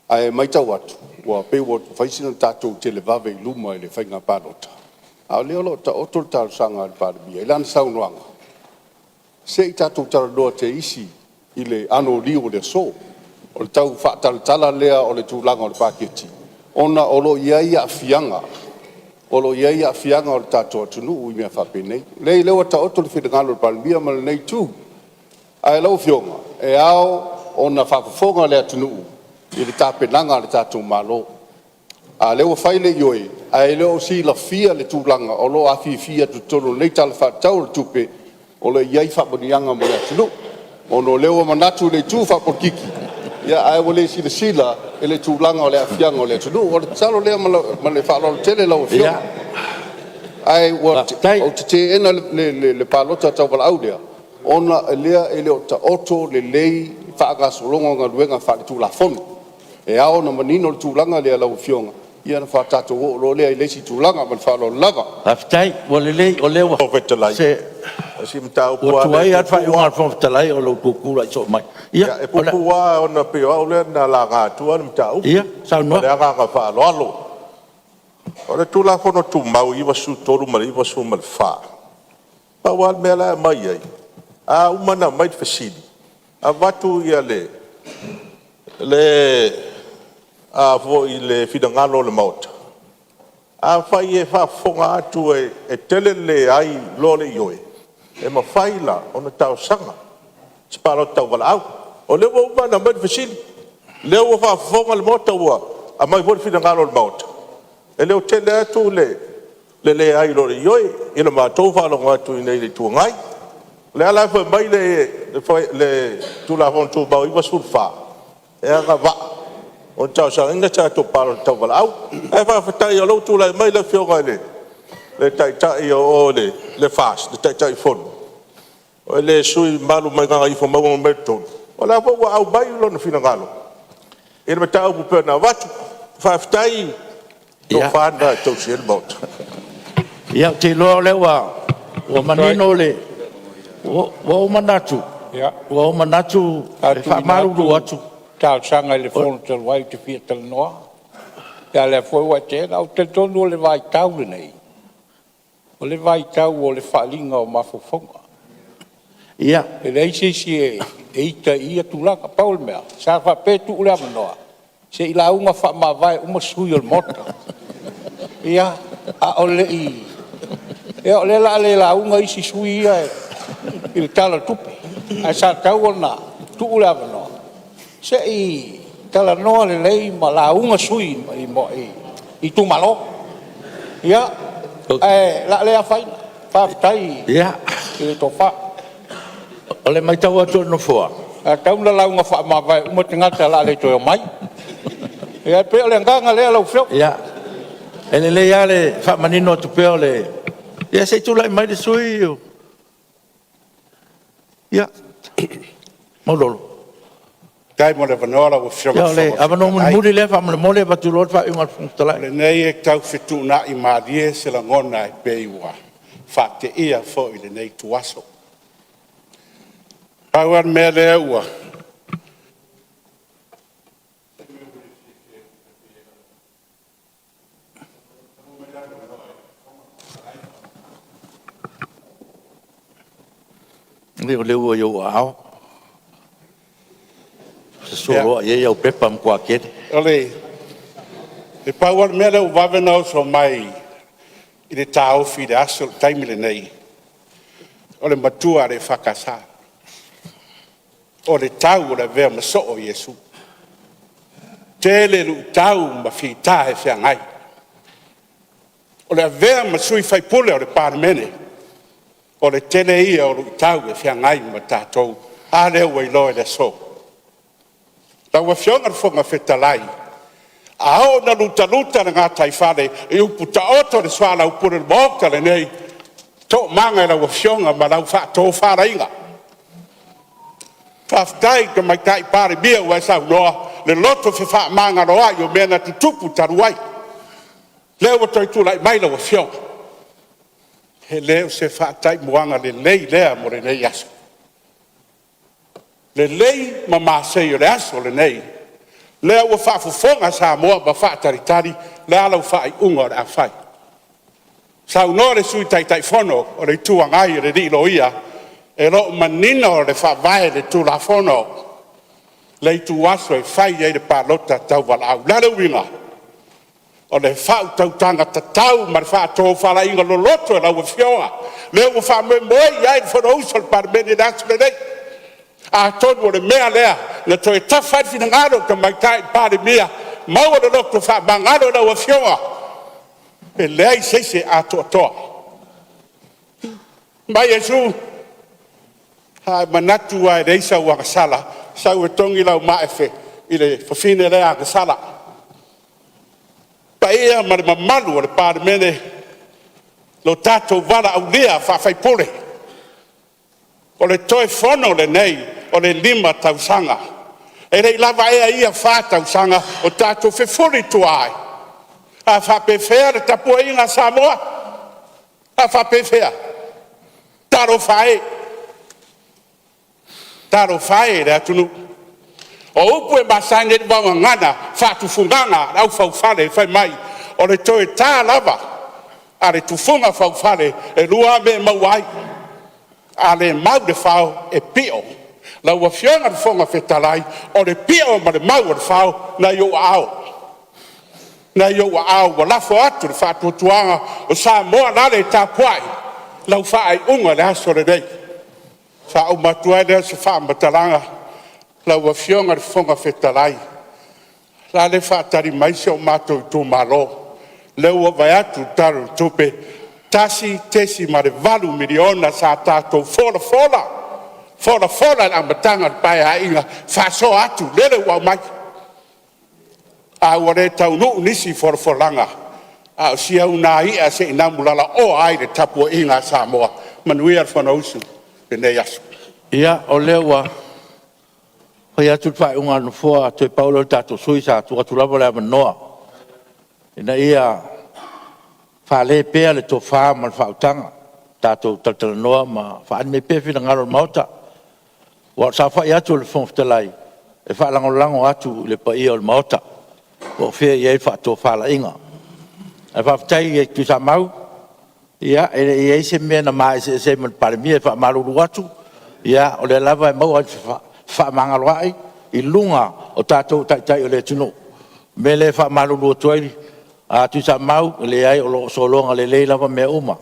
Ae matau atu, ua pei ua fai sina tatou televave i luma i le faiga palota, a o lea o lo o taoto le talosaga a le Palemia i lana saunoaga, se i tatou talanoa te isi i le anoliu o le aso. O le tau faatalatala lea o le tulaga o le paketi, ona o lo o i ai aafiaga o le tatou atunuu i mea faapenei. Leai o lea ua taoto le finagalo o le Palemia ma lenei Itu. Ae lau Afioga, e ao ona faafofoga le atunuu i le tapenaga a le tatou Malo. A o lea ua fai le ioe, ae le o silafia le tulaga o lo o afifi atu i totonu o lenei Tala Faatatau o le Tupe, o lo o i ai faamanuiaga mo le atunuu. Ona o lea ua manatu le itu faapolokiki, ae ua le silasila i le tulaga o le aafiaga o le atunuu. O le tatalo lea ma le faaaloalo tele lau Afioga. Ae ou te teena le palota tauvalaau lea, ona o lea e le o taoto lelei le faagasologa o galuega faaletulafono. E ao ona manino le tulaga lea lau Afioga, ia ona faatoa tatou oo loa lea i le isi tulaga. Ma le faaaloalo lava. Faafetai ua lelei, o lea ua... Fetalai, Se o si mataupu ua lava tuai lea lava e le puupuu faaiuga a le Fofoga Fetalai o lou tutulai soo mai. Ia, lava. E puupuu lava ona pei o au lea na laga atua le mataupu. Ia, Ma saunoa. le agaga faaaloalo. O le Tulafono Tumau 93 ma le 94, pau lava le mea la e aumai ai, a uma ona aumai le fesili, avatu le finagalo o le Maota, afai e faafofoga atu e tele le leai i lo le ioe, e mafai la ona talosaga se palota tauvalaau. O lea ua uma ona aumai le fesili, o lea ua faafofoga le Maota ua aumai foi le finagalo o le Maota, e le o tele atu le leai i lo le ioe i le matou faalogo atu i inei i le Itu Agai. O lea la e fai mai le Tulafono Tumau 94, e agavaa ona talosagaina se tatou palota tauvalaau. Ae faafetai o lea ua tulai mai le Afioga i le Taitai o o i le FAST, le Taitaifono, le sui usufono mamalu mai Gagaifomauga 3, o lea foi ua aumai lona finagalo i le mataupu e pei ona avatu. Faafetai le tofa lena e tausi ai le Maota. Ia, ou te iloa o lea ua manino le... Ua ou manatu, Sa e tuuina faamalulu atu atu... talosaga i le Fono talu ai ou te fia talanoa, a o lea foi ua e teena. Ou te talitonu o le vaitau lenei, O le vaitau o le faaaliga o mafaufauga. Ia. E leai se isi e ita i ia tulaga. Pau o le mea, sa faapea e tuu le avanoa se i lauga faamavae uma sui usufono o le Maota. Ia, a o le i… Ia o lea o le a le lauga isi sui usufono ia i le Tala o le Tupe, ae sa tatau ona tuu le avanoa se i talanoa lelei ma lauga sui usufono i itumalo. Ia, ae o le a le afaina, faafetai i le tofa. O le matau atu a le Nofoa… Sa tatau ona lauga faamavae uma tagata o le a le toe omai. Ia e pei o le agaga lea lau Afioga. Ia, e lelei lava le faamanino atu pea o le… Ia se i tulai mai le sui usufono o Maulolo. Faafetai mo le avanoa lau Afioga i Ia o le le Fofoga avanoa Fetalai. mulimuli lea faamolemole avatu loa le faaiuga a le Fofoga Fetalai. O lenei e tau fetuunai malie se lagona e pei ua faateia foi i lenei ituaso. Pau lava le mea lea ua O lea ua i ou aao, sosoo loa i ai au pepa matua tele. E pau lava le mea lea ua vave ona oso mai i le taofi i le taimi lenei, o le matua a le EFKS, o le tau o le avea ma soo o Iesu. E tele luitau ma fita e feagai. O le avea ma sui usufono o le Palemene, o le tele ia o luitau e feagai ma tatou. A lea ua iloa i le aso? Lau Afioga i le Fofoga Fetalai, a oo ina lutaluta le gataifale i upu taoto a le soalaupule o le Maota lenei, toamaga i lau Afioga ma lau faatofalaiga. Faafetai i le Tamaitai Palemia ua e saunoa, le loto fefaamagaloai o mea na tutupu talu ai, lea ua toe tulai mai lau Afioga. E le o se faataimuaga lelei lea mo lenei aso. Lelei ma masei o le aso lenei, lea ua faafofoga Samoa ma faatalitali le a lau faaiuga o le a fai. Saunoa le Sui Taitaifono o le Itu Agai o le alii Loia, e le o manino le Faavae i le Tulafono le ituaso e fai ai le palota tauvalaau. O le a le uiga? O le faautautaga tatau ma le faatofalaiga loloto a lau Afioga lea ua faamoemoe i ai le Fonousu a le Palemene i le aso lenei. Atonu o le mea lea na toe tafa ai le finagalo o le Tamaitai Palemia, maua le loto faamagalo i lau Afioga, e leai se isi e atoatoa. Fai mai Iesu, a e manatu lava e leai sau agasala, sau e togi lau maa i le fafine lea agasala. Le paia ma le mamalu o le Palemene, lo tatou valaaulia faa-sui usufono, o le toe Fono lenei o le 5 tausaga. E le i lava ea ia 4 tausaga o tatou fefulituaai? A faapefea le tapuaiga a Samoa? A faapefea? Talofa e, talofa e i le atunuu. O upu e masani ai le vaogagana, faatufugaga a le aufaufale fai mai, o le toe ta lava a le tufuga faufale, e 2 lava mea e maua ai, a le mau le fao, e pio. Lau Afioga i le Fofoga Fetalai, o le pio ma le mau o le fao, o lena e i ou aao, lena e i ou aao ua lafo atu le faatuatuaga o Samoa lale tapuai, lau faaiuga i le aso lenei. Ona faauma atu ai lea o se faamatalaga, lau Afioga i le Fofoga Fetalai, o la e faatali mai si o matou itumalo, lea ua vaai atu i le Tala o le Tupe, $1.8 miliona sa tatou folafola, folafola i le amataga o le Paeaiga, faasoa atu, lele ua aumai, a ua le taunuu nisi folafolaga, a o si au na i'a se i namu lalaoa ai le tapuaiga a Samoa. Manuia le Fonousu i lenei aso. Ia, o lea ua fai atu le faaiuga a le Nofoa, toe pau lea o le tatou sui usufono sa tuu atu lava le avanoa ina ia fale pea le tofa ma le faautaga, tatou talatalanoa ma faaali mai pea finagalo o le Maota. Aua o le saofai atu a le Fofoga Fetalai, e faalagolago atu i le paia o le Maota po o fea e i ai le faatofalaiga. Ae faafetai i le Tuisamau Ia, e le i i ai se mea na ma eseese ai ma le Palemia. E faamalulu atu, o lea lava e maua le fefaamagaloai i luga o tatou o taitai o le atunuu. O le mea lea e faamalulu atu ai Tuisamau, e leai o lo o sologa lelei lava mea uma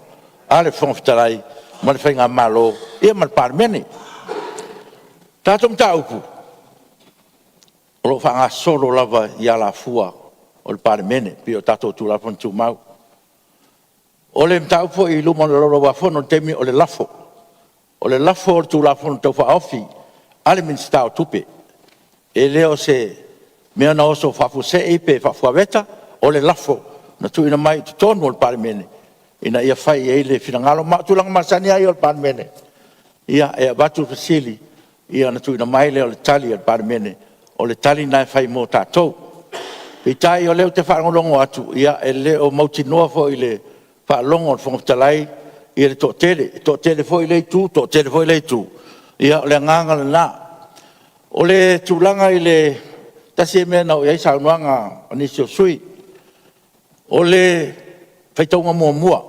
a le Fofoga Fetalai ma le faigamalo ma le Palemene. O le tatou mataupu, o lo o faagasolo lava i alafua o le Palemene pei o tatou Tulafono Tumau. O le mataupu foi i luma o le Laulau a Fono i le taimi o le lafo. O le lafo o le Tulafono Tau Faaofi a le Minisita o Tupe, e le o se mea na oso faafuasei pe faafuaveta, o le lafo na tuuina mai i totonu o le Palemene ina ia fai i ai le finagalo. Ma o tulaga masani lava ia o le Palemene, ia e avatu le fesili ona tuuina mai lea o le tali a le Palemene, o le tali lena e fai mo tatou. Peitai o lea ou te faalogologo atu, e le o mautinoa foi i le faalogo a le Fofoga Fetalai le toatele. E toatele foi lea Itu toatele foi lea Itu, ia o le agaga lena. O le tulaga i le tasi ia mea na oo i ai saunoaga a nisi o sui usufono, o le faitauga muamua.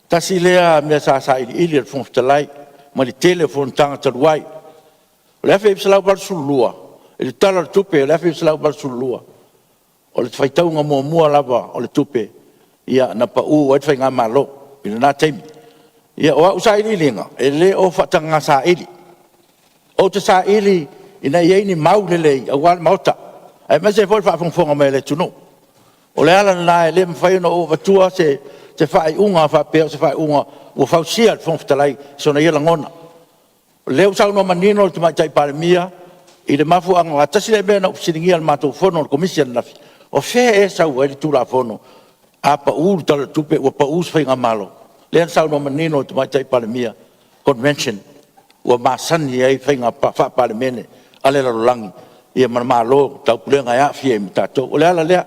Tasi lea mea sa sailiili e le Fofoga Fetalai mai le tele o fonotaga talu ai. O le 1982 i le Tala o le Tupe i le 1982, o le faitauga muamua lava o le tupe na pau ai le faigamalo i lena taimi. Ia, o au sailiiliga, e le o faatagaga saili. Ou te saili ina ia i ai ni mau lelei aua le Maota, aemaise ai foi le faafogafoga mai a le atunuu. O le ala lena e le mafai ona ou avatua se faaiuga faapea o se faaiuga ua fausia e le Fofoga Fetalai i sona ia lagona. O lea ua saunoa manino le Tamaitai Palemia i le mafuaaga, aua tasi lea mea na ou fesiligia i le matou fono a le Komisi ananafi, o fea ea e sau ai le Tulafono a pau le Tala o le Tupe ua pau se faigamalo? Lea na saunoa manino le Tamaitai Palemia, convention ua masani ai faiga faa-Palemene a le lalolagi ma Malo o le Taupulega e aafia ai ma tatou. O le ala lea.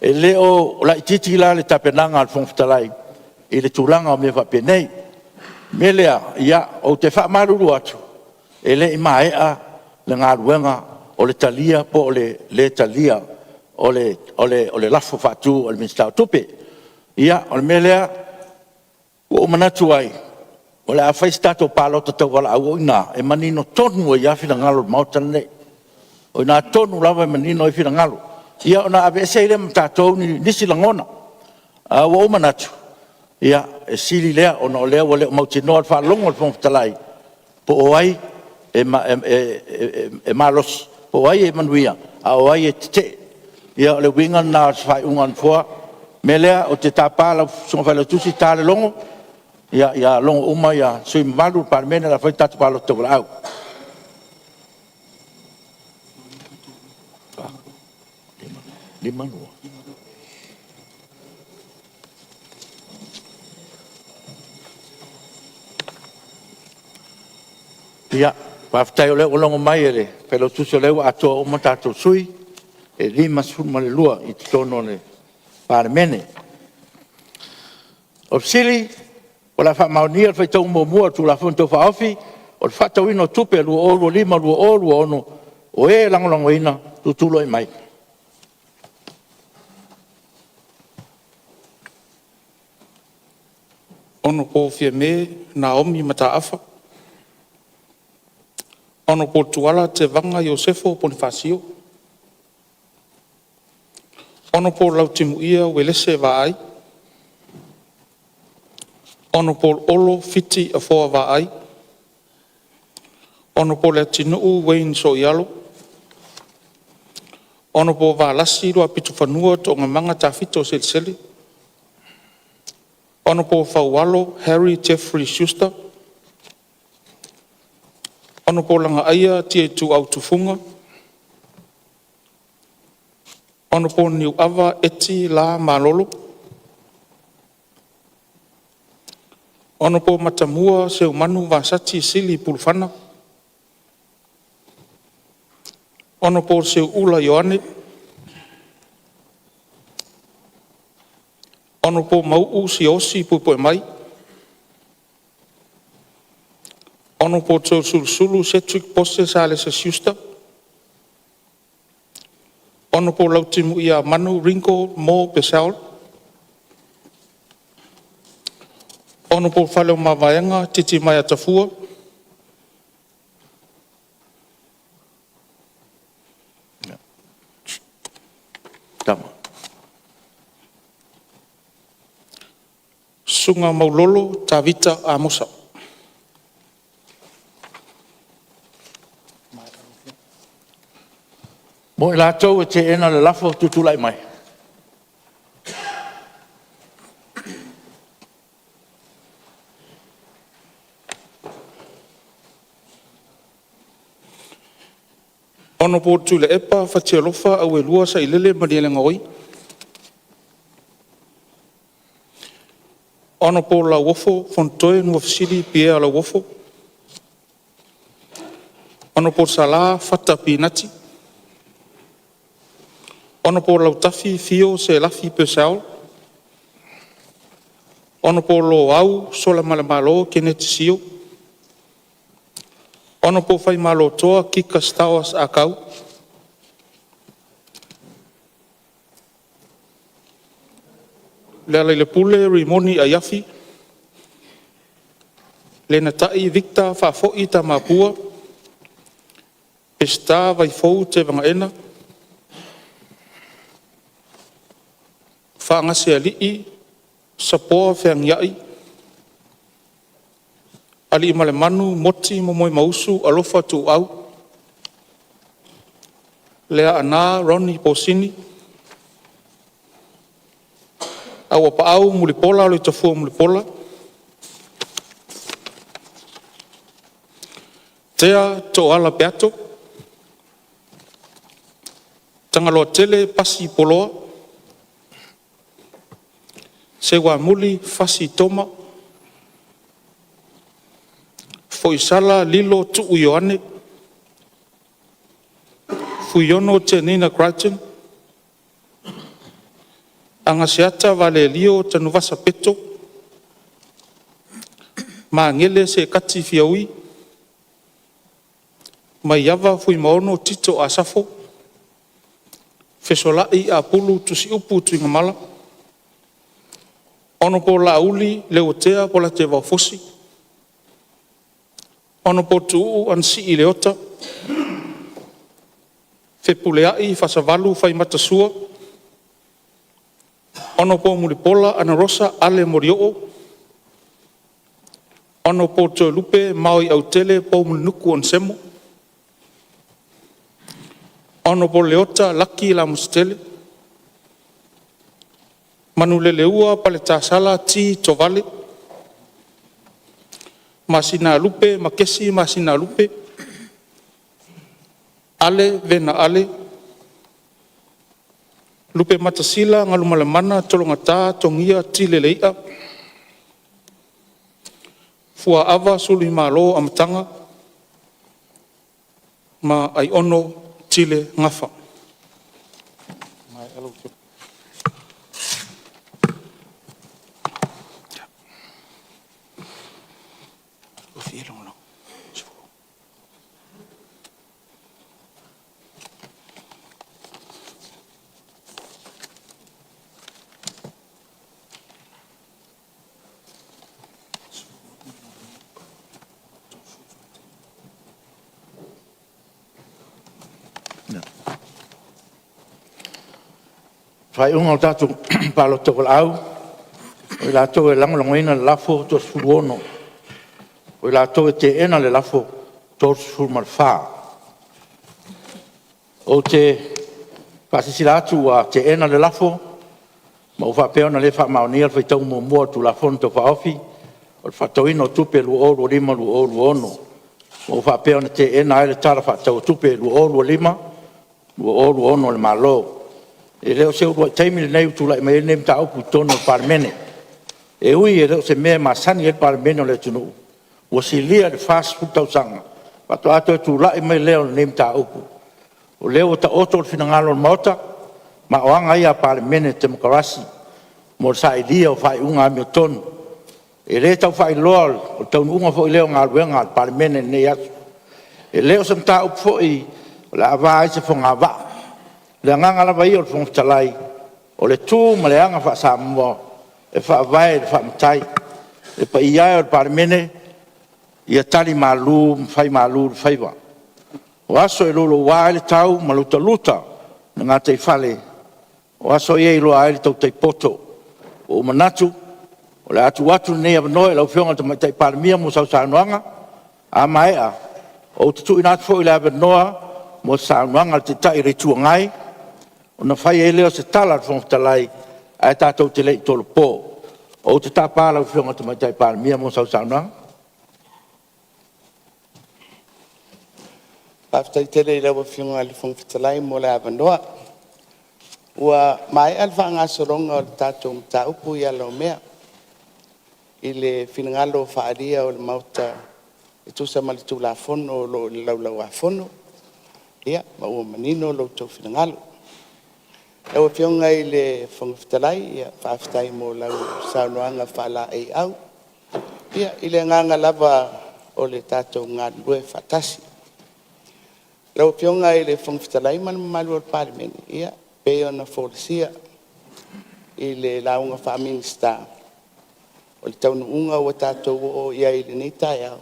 E le o laitiiti la le tapenaga a le Fofoga Fetalai i le tulaga o mea faapenei. O le mea lea, ou te faamalulu atu, e le i maea le galuega o le talia po o le lē talia o le lafo faatu a le Minisita o Tupe. Ia, o le mea lea ua ou manatu ai, o le a fai se tatou palota tauvalaau o i ina e manino tonu ai lava finagalo o le Maota lenei. O i ina tonu lava e manino ai finagalo, ia ona aveese ai lea ma tatou nisi lagona. Ae ua ou manatu, ia, e sili lea ona o lea ua le o mautinoa i le faalogo a le Fofoga Fetalai po o ai e malosi, po o ai e manuia, a o ai e tetee. Ia o le uiga lena o se faaiuga a le Nofoa. O le mea lea ou te tapa lau Susuga i le Failautusi, ta le logo ia logo uma sui usufono mamalu o le Palemene o le a fai le tatou palota tauvalaau. Ia, faafetai o lea ua logo mai e le Failautusi o lea ua atoa uma tatou sui e 52 i totonu o le Palemene. O le fesili, o le a faamaonia le faitauga muamua o le Tulafono Tau Faaofi o le Faatatauina o Tupe 2025/2026, o e lagolagoina, tutulai mai. Hon Fiame Naomi Mataafa. Hon Tuala Tevaga Iosefo Ponifasio. Hon Lautimuia Uelese Vaai. Hon Olo Fiti Afoa Vaai. Hon Leatinuu Wayne Sooialo. Hon Valasi Luapitofanua Toogamaga Tafito Selesele. Hon Faualo Harry Jeffrey Schuster. Hon Lagaaia Tiaituau Tufuga. Hon Niuava Eti L. Malolo. Hon Matamua Seumanu Vasati Sili Pulufana. Hon Seuula Ioane. Hon Mauu Siaosi Puepuemai. Hon Toeolesulusulu Cedric Pose Salesa Schuster. Hon Lautimuia Manu Ringo M. Purcell. Hon Faleomavaega Titimaea Tafua; Susuga Maulolo Tavita Amosa. Mo i latou e teena le lafo, tutulai mai. Hon TUILAEPA Fatialofa Auelua Sailele Malielegaoi. Hon Lauofo Fonotoe Nuafesili Pierre Lauofo. Hon Sala Fata Pinati. Hon Lautafi Fio Selafi Purcell. Hon Loau Solamalemalo Keneti Sio. Hon Faimalotoa Kika Stowers Ah Kau. LEALAILEPULE Rimoni Aiafi. LENATAI Victor Faafoi Tamapua. Peseta Vaifou Tevagaena. FAAGASEALII Sapoa Feagiai. ALIIMALEMANU Moti Momoemausu Alofa Tuuau. LEAANA Ronnie Posini. Auapaau Mulipola Aloitafua Mulipola. Tea Tooala Peato. TAGALOATELE Pasi Poloa. Seuamuli Fasi Toma. Foisala Lilo Tuu Ioane. Fuiono Tenina Crichton. Agaseata Valelio Tanuvasa Peto. Magele Sekati Fiaui. Maiava Fuimaono Tito Asafo. Fesolai Apulu Tusiupu Tuigamala. Hon Laauli Leuatea Polataivao Fosi. Hon Tuuu Anasii Leota. Fepuleai Faasavalu Faimata Sua. Hon Mulipola Anarosa Ale Molioo. Hon Toelupe Maoi Autele Poumulinuku Onesemo. Hon Leota Laki Lamositele. Manuleleua Paletasala T. Tovale. Masinalupe Makesi Masinalupe. Ale Vena Ale. Lupematasila Galumalemana Tologata Togia Tile Lei'a. Fuaava Suluimalo Amataga ma Aiono Tile Gafa. Faaiuga o le tatou Palota Tauvalaau, o i latou e lagolagoina le lafo, e 36. O i latou e teena le lafo, e 34. Ou te faasilasila atu ua teena le lafo ma ua faapea ona le faamaonia le faitauga muamua o le Tulafono Tau Faaofi o le Faatatauina o Tupe 2025/2026 ma ua faapea ona teena ai le Tala Faatatau o Tupe 2025/2026 a le Malo. E le o se uluai taimi lenei ua tulai mai ai lenei mataupu i totonu o le Palemene. E ui e le o se mea e masani ai le Palemene o le atunuu, ua silia i le 40 tausaga faatoa toe tulai mai lea o lenei mataupu. O lea ua taoto le finagalo o le Maota, ma o aga ia a Palemene Temokarasi mo le sailia o faaiuga amiotonu. E le tau faailoa o le taunuuga foi lea o galuega a le Palemene i lenei aso. E le o se mataupu foi o le a ava ai se fogavaa. O le agaga lava ia o le Fofoga Fetalai, o le tu ma le aga faa-Samoa e faavae i le faa-Matai. Le paia e o le Palemene, ia tali malu ma fai malu le faiva. O aso e louloua ai le tau ma lutaluta le gataifale, o aso ia e iloa ai le tautai poto. Ua ou manatu, o le a tuu atu lenei avanoa i lau Afioga i le Tamaitai Palemia mo sau saunoaga. A maea, ou te tuuina atu foi le avanoa mo se saunoaga a le Taitai o le Itu Agai, ona fai ai lea o se tala a le Fofoga Fetalai ae tatou te le i tolopo. Ou te tapa lau Afioga i le Tamaitai Palemia mo sau saunoaga. Faafetai tele i lau Afioga i le Fofoga Fetalai mo le avanoa. Ua maea le faagasologa o le tatou mataupu i ala o mea i le finagalo faaalia o le Maota e tusa ma le Tulafono o lo o i le Laulau-a-Fono, ia ma ua manino lo outou finagalo. Lau Afioga i le Fofoga Fetalai, faafetai mo lau saunoaga faalaeiau i le agaga lava o le tatou galulue faatasi. Lau Afioga i le Fofoga Fetalai ma le mamalu o le Palemene, e pei ona folasia i le lauga faa-Minisita, o le taunuuga ua tatou oo i ai i lenei taeao,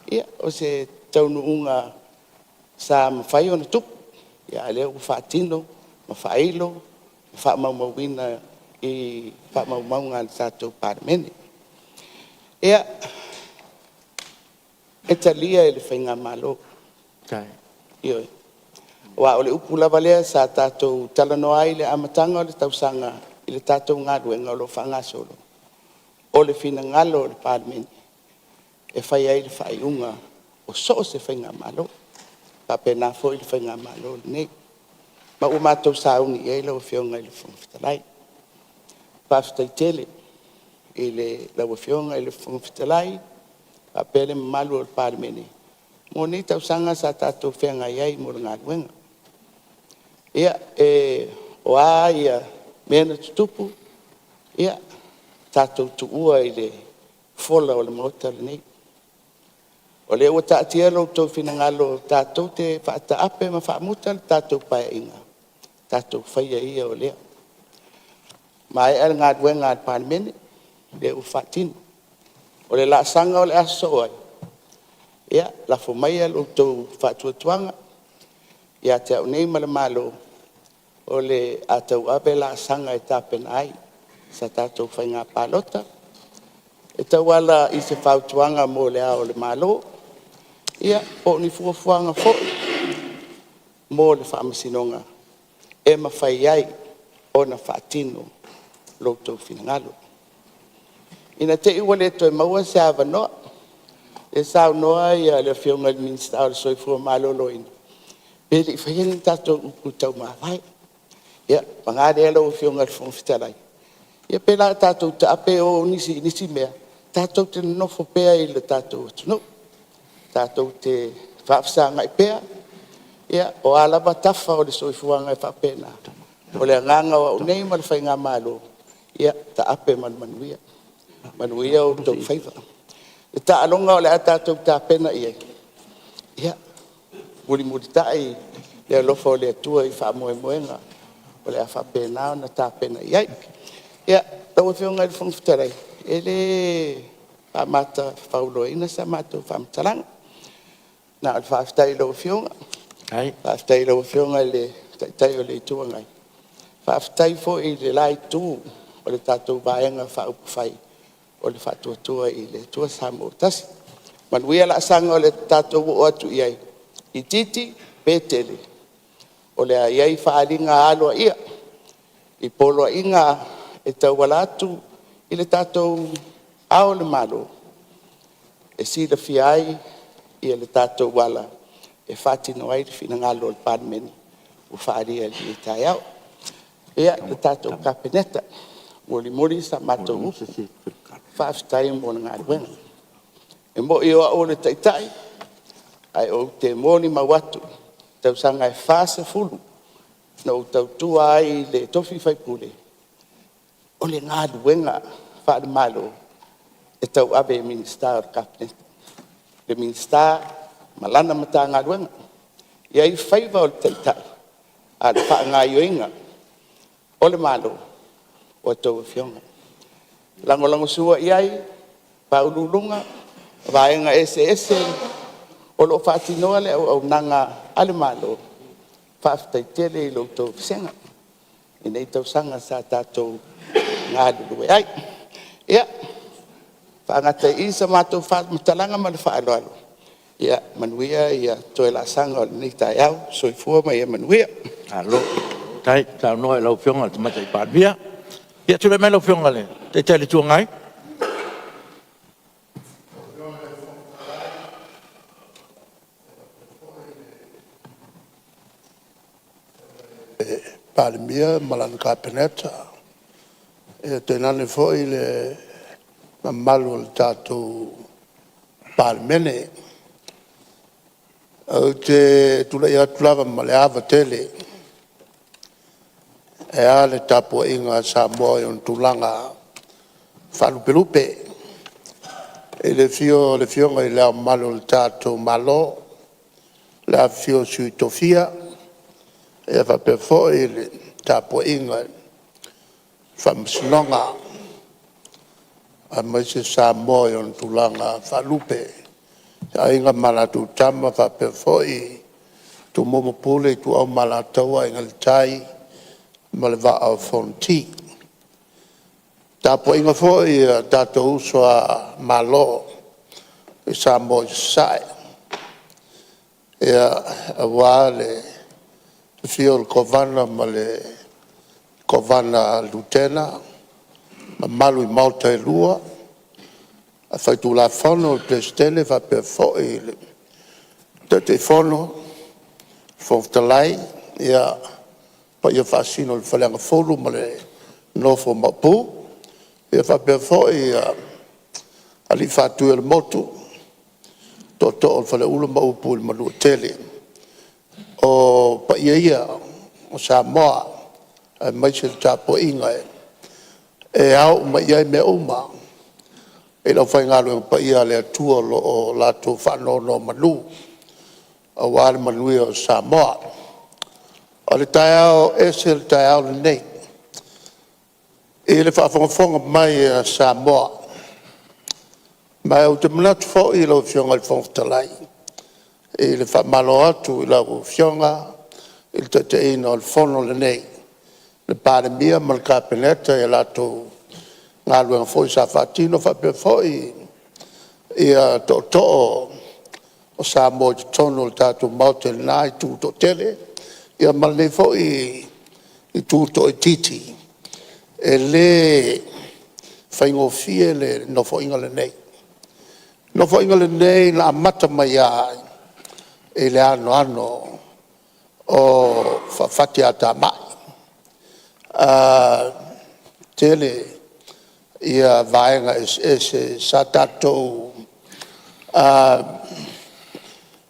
ia o se taunuuga sa mafai ona tupu, a o lea ua faatino ma faailo ma faamaumauina i faamaumauga a le tatou Palemene. Ia, e talia e le faigamalo, ioe. Aua o le upu lava lea sa tatou talanoa ai i le amataga o le tausaga i le tatou galuega o lo o faagasolo, o le finagalo o le Palemene e fai ai le faaiuga o so o se faigamalo, e faapena foi le faigamalo lenei. Ma ua matou sauni i ai lau Afioga i le Fofoga Fetalai. Faafetai tele i lau Afioga i le Fofoga Fetalai faapea le mamalu o le Palemene mo nei tausaga sa tatou feagai ai mo le galuega. Ia, o a mea na tutupu, ia tatou tuua i le fola o le Maota lenei. O lea ua taatia lo outou finagalo tatou te faataape ma faamuta le tatou Paeaiga, tatou faia ia o lea. Maea le galuega a le Palemene, o lea ua faatino. O le laasaga o le a sosoo ai, ia, lafo maia lo outou faatuatuaga ia te au nei ma le Malo, o le a tauave laasaga e tapena ai sa tatou faiga palota e tauala i se fautuaga mo Le Ao o le Malo, ia po o ni fuafuaga foi mo le Faamasinoga e mafai ai ona faatino lo outou finagalo. Ina ne i te i ua le toe maua se avanoa, o lea e saunoa le Afioga i le Minisita o le Soifua Maloloina, pe le i faia ni tatou upu tau mavae. Ia, paga lea lau Afioga i le Fofoga Fetalai, ia pe le a tatou taape o nisi i nisi mea, tatou te nonofo pea i le tatou atunuu, tatou te faafesagai pea, o a lava tafa o le soifuaga e faapena, o le agaga o au nei ma le faigamalo, ia taape ma le manuia, manuia outou faiva. Le taaloga o le a tatou tapena i ai, ia, mulimulitai le alofa o le Atua i faamoemoega o le a faapena ona tapena i ai. Ia, lau Afioga i le Fofoga Fetalai, e le faamatafauloaina sa matou faamatalaga, na o le faafetai i lau Afioga, faafetai i lau Afioga i le Taitai o le Itu Agai, faafetai foi i le la Itu o le tatou Vaega Faaupufai o le Faatuatua i le Atua Samoa ua Tasi. Manuia laasaga o le a tatou oo atu i ai, itiiti pe tele, o le a i ai faaaliga aloaia i poloaiga e tauala atu i le tatou Ao o Le Malo e silafia ai le tatou ala e faatino ai le finagalo o le Palemene ua faaalia i lenei taeao. Ia, le tatou Kapeneta, mulimuli sa matou upu, faafetai mo le galuega. E moni o au o le Taitai, ae ou te molimau atu i tausaga e 40 na ou tautua ai i le tofi faipule, o le galuega faale-Malo e tauave e Minisita o le Kapeneta, le Minisita ma lana Matagaluega. E i ai faiva o le Taitai, a o le faagaoioiga o le Malo, o a outou Afioga. Lagolagosua i ai, Ofisa Sili o Pulega o Vaega eseese o lo o faatinoa le auaunaga a le Malo, faafetai tele i lo outou vasega i nei tausaga sa tatou galulue ai. Ia, faagata ai i i sa matou faamatalaga ma le faaaloalo. Ia manuia toe laasaga o lenei taeao. Soifua ma ia manuia. Malo faafetai saunoa i lau Afioga i le Tamaitai Palemia. Ia tulai mai lau Afioga i le Taitai o le Itu Agai. Palemia ma lana Kapeneta, tainane foi le mamalu o le tatou Palemene. Ou te tulai atu lava ma le ava tele ae a le tapuaiga a Samoa i ona tulaga faalupelupe, i le afio o le Afioga i Le Ao Mamalu o le tatou Malo, le afifio o Sui Tofia faapea foi le tapuaiga i le Faamasinoga aemaise Samoa i ona tulaga faalupe, Aiga ma latou Tama, faapea foi Tumua ma Pule, Ituau ma Alataua, Aiga i le Tai ma le Vaa o Fonoti. Le tapuaiga foi a tatou uso a Malo i Samoa i Sasae, aua le afio o le Kovana ma le Kovana Lutena, mamalu i Maota e Lua Faitulafono, le Peresetene faapea foi le Taitaifono, Fofoga Fetalai, o paia faasino i le Faleagafulu ma le nofo a Maopu, faapea foi alii Faatui o le Motu, Tootoo o le Faleula ma upu i le Manuatele. O paia ia o Samoa aemaise le tapuaiga e ao uma i ai mea uma i le aufaigaluega paia a le Atua o lo o latou faanonomanu aua le manuia o Samoa. O le taeao e ese le taeao lenei i le faafogafoga mai a Samoa. Ma ou te manatu foi lau Afioga i le Fofoga Fetalai i le faamalo atu i lau Afioga i le taitaiina o le Fono lenei, le Palemia ma le Kapeneta i a latou galuega foi sa faatino, faapea foi tootoo o Samoa i totonu o le tatou Maota i lena itu toatele ma lenei foi itu toaitiiti. E le faigofie le Nofoaiga lenei. O le Nofoaiga lenei na amata mai lava i le anoano o faafatiatamai. E tele vaega eseese sa tatou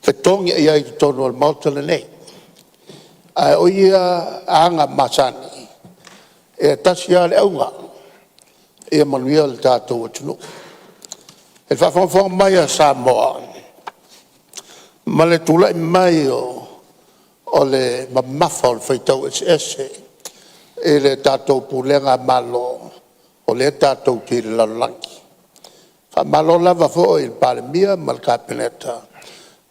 fetogiai ai i totonu o le Maota lenei. Ae o ia aga masani, e tasi lava le auga, ia manuia le tatou atunuu. I le faafogafoga mai a Samoa ma le tulai mai o le mamafa o le faitau eseese i le tatou pulega Malo o lea tatou te i le lalolagi. Faamalo lava foi i le Palemia ma le Kapeneta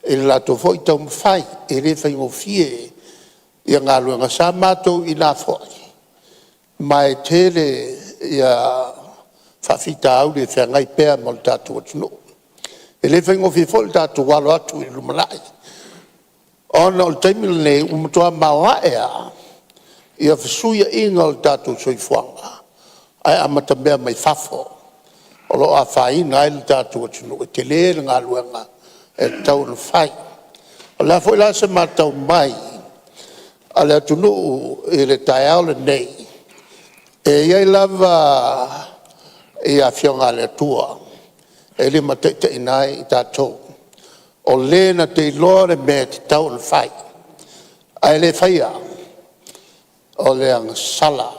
i le latou foi taumafai, e le faigofie galuega. Sa matou i ina foi ma e tele faafitauli e feagai pea ma le tatou atunuu. E le faigofie foi le tatou alo atu i le lumanai ona o le taimi lenei ua matua maoae lava fesuiaiga o le tatou soifuaga ae amatamea mai fafo o lo o afaina ai le tatou atunuu. E tele le galuega e tatau ona fai. O le a foi la se matau mai a le atunuu i le taeao lenei, e i ai lava Afioga a le Atua e limataitaiina ai i tatou, o le na te iloa le mea e tatau ona fai ae le faia, o le agasala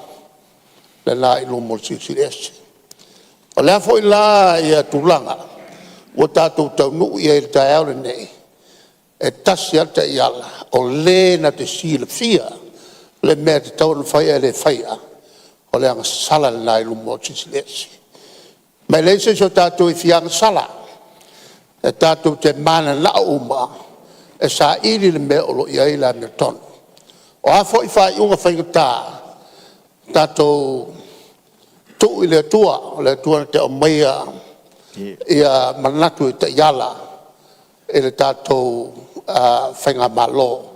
lena i luma o le Silisili Ese. O le a foi la tulaga ua tatou taunuu i ai i le taeao lenei, e tasi lava le taiala, o le na te silafia le mea e tatau ona fai ae le faia, o le agasala lena i luma o le Silisili Ese. Ma e leai se isi o tatou e fia agasala, e tatou te mananao uma e saili le mea o lo o i ai le amiotonu. O a foi faaiuga faigata, tatou tuu i le Atua, o le Atua na te aumaia manatu e taiala i le tatou faigamalo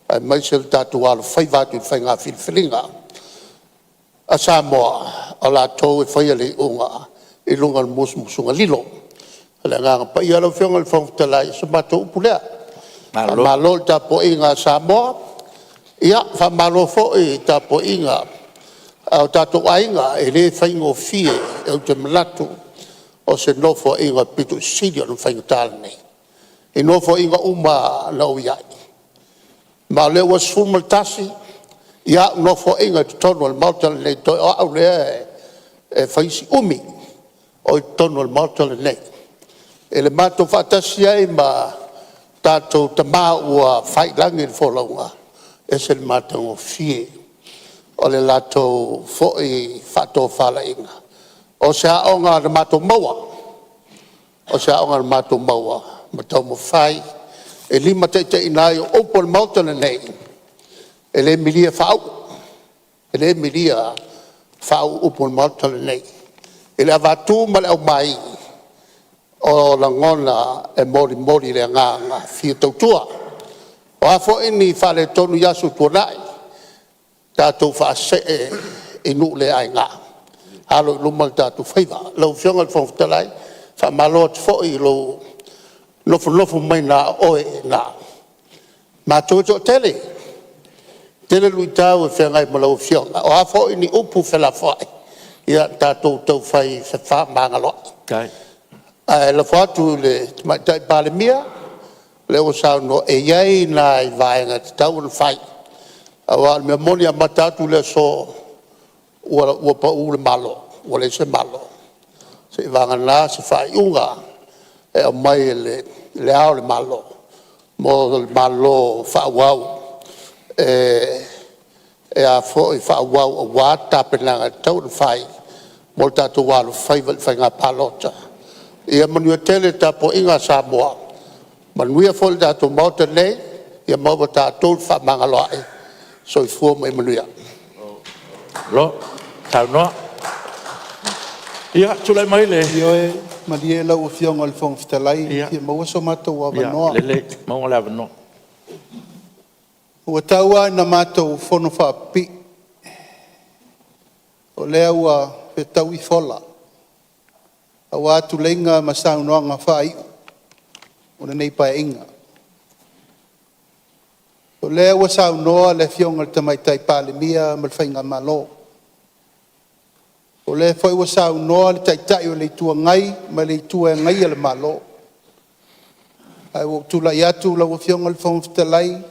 aemaise le tatou alofaiva atu i le faiga filifiliga a Samoa, o latou e faia le iuga i luga o le musumusuga lilo a le Agaga Paia. Lau Afioga i le Fofoga Fetalai, o se matou upu lea. Malo. Faamalo i le tapuaiga a Samoa, ia faamalo foi i le tapuaiga a o tatou aiga, e le faigofie. Ou te manatu o se Nofoaiga pito sili ona faigata lenei i Nofoaiga uma lava na ou i ai. Ma o lea ua 11 au Nofoaiga i totonu o le Maota lenei, toe o au lea e fai si umi o i totonu o le Maota lenei. I le matou faatasi ai ma tatou tama ua fai i lagi le folauga, e ese le matagofie o le latou foi faatofalaiga. O se aoga na matou maua, o se aoga na matou maua ma taumafai e limataitaiina ai o upu o le Maota lenei, e le milia faauu, e le milia faauu upu o le Maota lenei i le avatu ma le aumai o lagona e molimoli le agaga fia tautua. O a foi ni faaletonu i aso ua tuanai, tatou faasee i nuu le aina, alo i luma lo tatou faiva. Lau Afioga i le Fofoga Fetalai, faamalo atu foi i lou nofonofo mai na o oe i ina, matou e toatele, e tele luitau e feagai ma lau Afioga. O a foi ni upu felafoai, ia tatou taufai fefaamagaloai. Ae lafo atu i le Tamaitai Palemia, o lea ua saunoa e i ai nai vaega e tatau ona fai, aua o le mea moni e amata atu le aso ua pau le Malo, ua leai se Malo, seiavagana se faaiuga e aumai e Le Ao o le Malo mo le Malo faaauau e faaauau aua tapenaga e tatau ona fai mo le tatou alofaiva i le faiga palota. Ia manuia tele le tapuaiga a Samoa, manuia foi le tatou Maota nei, ia maua e tatou le fefaamagaloai. Soifua ma ia manuia. Malo saunoa. Ia, tulai mai le… Ioe malie lau Afioga i le Fofoga Fetalai, e fia maua so matou avanoa. Ia lelei, maua le avanoa. Ua tau lava ina matou fonofaapipii, o lea ua fetaui fola aua tuleiga ma saunoaga faaiu o lenei Paeaiga. O lea ua saunoa le Afioga i le Tamaitai Palemia ma le Faigamalo, o lea foi ua saunoa le Taitai o le Itu Agai ma le Itu e Agaia le Malo. Ae ua ou tulai atu lau Afioga i le Fofoga Fetalai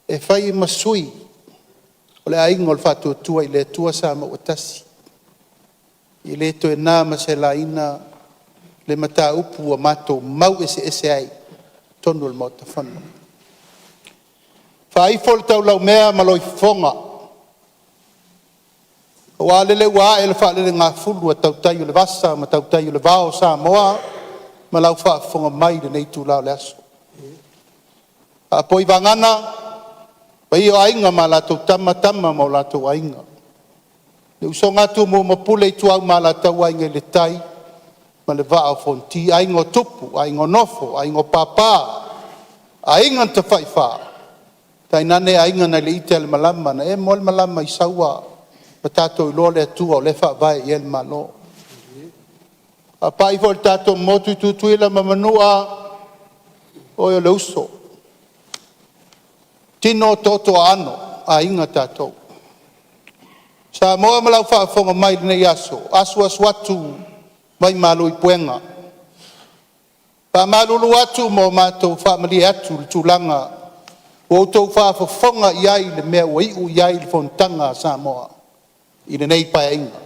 e fai ma sui o le Aiga o le Faatuatua i le Atua Samoa ua Tasi, e le toe na ma se laina le mataupu ua matou mau eseese ai i totonu o le Maota Fono. Faaifo le taulaumea ma lou fofoga, aua lele ua ae le faalelegafulu a tautai o le vasa ma tautai o le vao o Samoa ma lau faafofoga mai i lenei itula o le aso. Faapoi vagana paia o Aiga ma latou Tama, Tama ma o latou Aiga, le usoga a Tumua ma Pule, Ituau ma Alataua, Aiga i le Tai ma le Vaa o Fonoti, Aiga o Tupu, Aiga o Nofo, Aiga o Papa, Aiga na Tafaifa, tainane Aiga nai le ite a le malama, na emo le malama i Saua ma tatou iloa le Atua o lea e faavae i ai le Malo. Faapai foi i le tatou motu i Tutuila ma Manua, o oe o le uso, tino toto aano, o aiga tatou. Samoa ma lau faafofoga mai i lenei aso, asuasu atu vaimalu i puega. E faamalulu atu ma matou faamalie atu i le tulaga ua outou faafofoga i ai i le mea ua iu i ai le fonotaga a Samoa i lenei Paeaiga.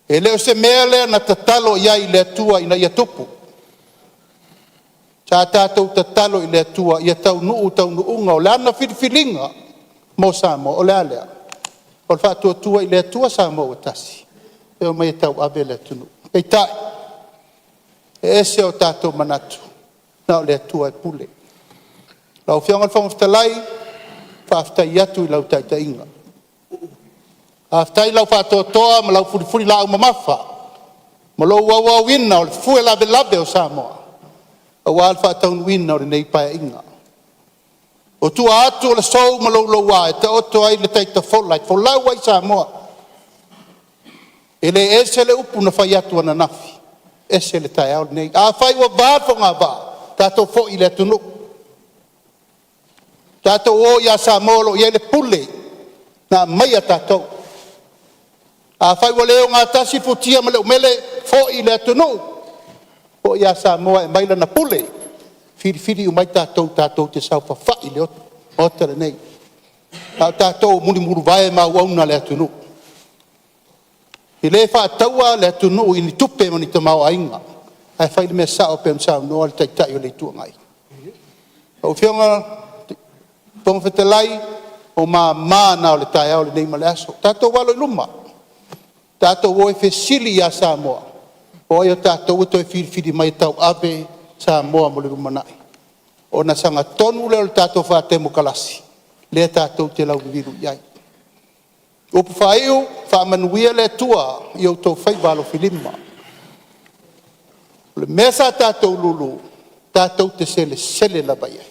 E le o se mea lea na tatalo i ai i le Atua ina ia tupu, sa tatou tatalo i le Atua ia taunuu taunuuga o Lana filifiliga mo Samoa. O le a lea? O le Faatuatua i le Atua Samoa ua Tasi E omai e tauave le atunuu. Peitai, e ese o tatou manatu, na o le Atua e pule. Lau Afioga i le Fofoga Fetalai, faafetai atu i lau taitaiga, faafetai i lau faatoatoa ma lau fulifulilaau mamafa ma lou auauina o le fue lavelave o Samoa aua le faataunuuina o lenei Paeaiga. O tua atu o le sou ma le louloua e taoto ai le tai tafola e folau ai Samoa, e le ese le upu na fai atu ananafi, ese le taeao lenei. Afai ua va le fogavaa, tatou foi i le atunuu, tatou o ia Samoa o lo o i ai le pule na aumaia tatou. Afai ua le ogatasi futia ma le umele, foi i le atunuu, foi ia Samoa e aumai lana pule, filifili uma ai tatou tatou te saofafai i le Maota lenei, a o tatou o mulimulivae ma auauna a le atunuu. E le faataua le atunuu i ni tupe ma ni tamaoaiga, ae fai le mea sao pei ona saunoa le Taitai o le Itu Agai. Lau Afioga i le Fofoga Fetalai, o mama na o le taeao lenei ma le aso. Tatou alo i luma, tatou o e fesili ia Samoa, o ai o tatou e toe filifili mai e tauave Samoa mo le lumanai, ona sagatonu lea o le tatou faatemokarasi lea tatou te lauliliu i ai. O upu faaiu, faamanuia le Atua i outou faiva alofilima. O le mea sa tatou lulu, tatou te selesele lava i ai.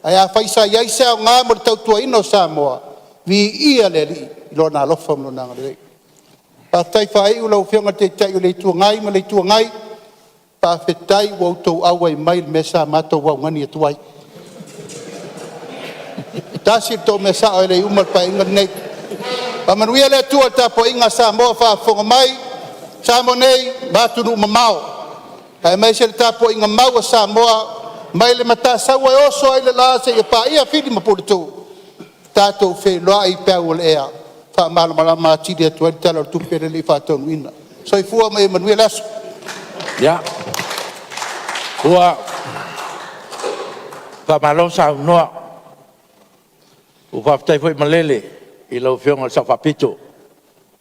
Ae afai sa i ai se aoga mo le tautuaina o Samoa, viia le Alii i Lona alofa ma Lona agalelei. Faafetai faaiu lau Afioga i le Taitai o le Itu Agai ma le Itu Agai, faafetai ua outou auai mai i le mea sa matou augani atu ai. E tasi le tou mea sao e le i uma le Paeaiga lenei. Faamanuia le Atua i le tapuaiga a Samoa o faafofoga mai, Samoa nei ma atunuu mamao, aemaise le tapuaiga mau a Samoa mai le Matasaua e oso ai le la seia paia Fili ma Puletuu, tatou feiloai i peau o le ea e faamalamalama atili atu ai le Tala o le Tupe lea e le i faataunuuina. Soifua ma ia manuia le aso. Ua faamalo saunoa, ua faafetai foi malele i lau Afioga i le Sao Faapito,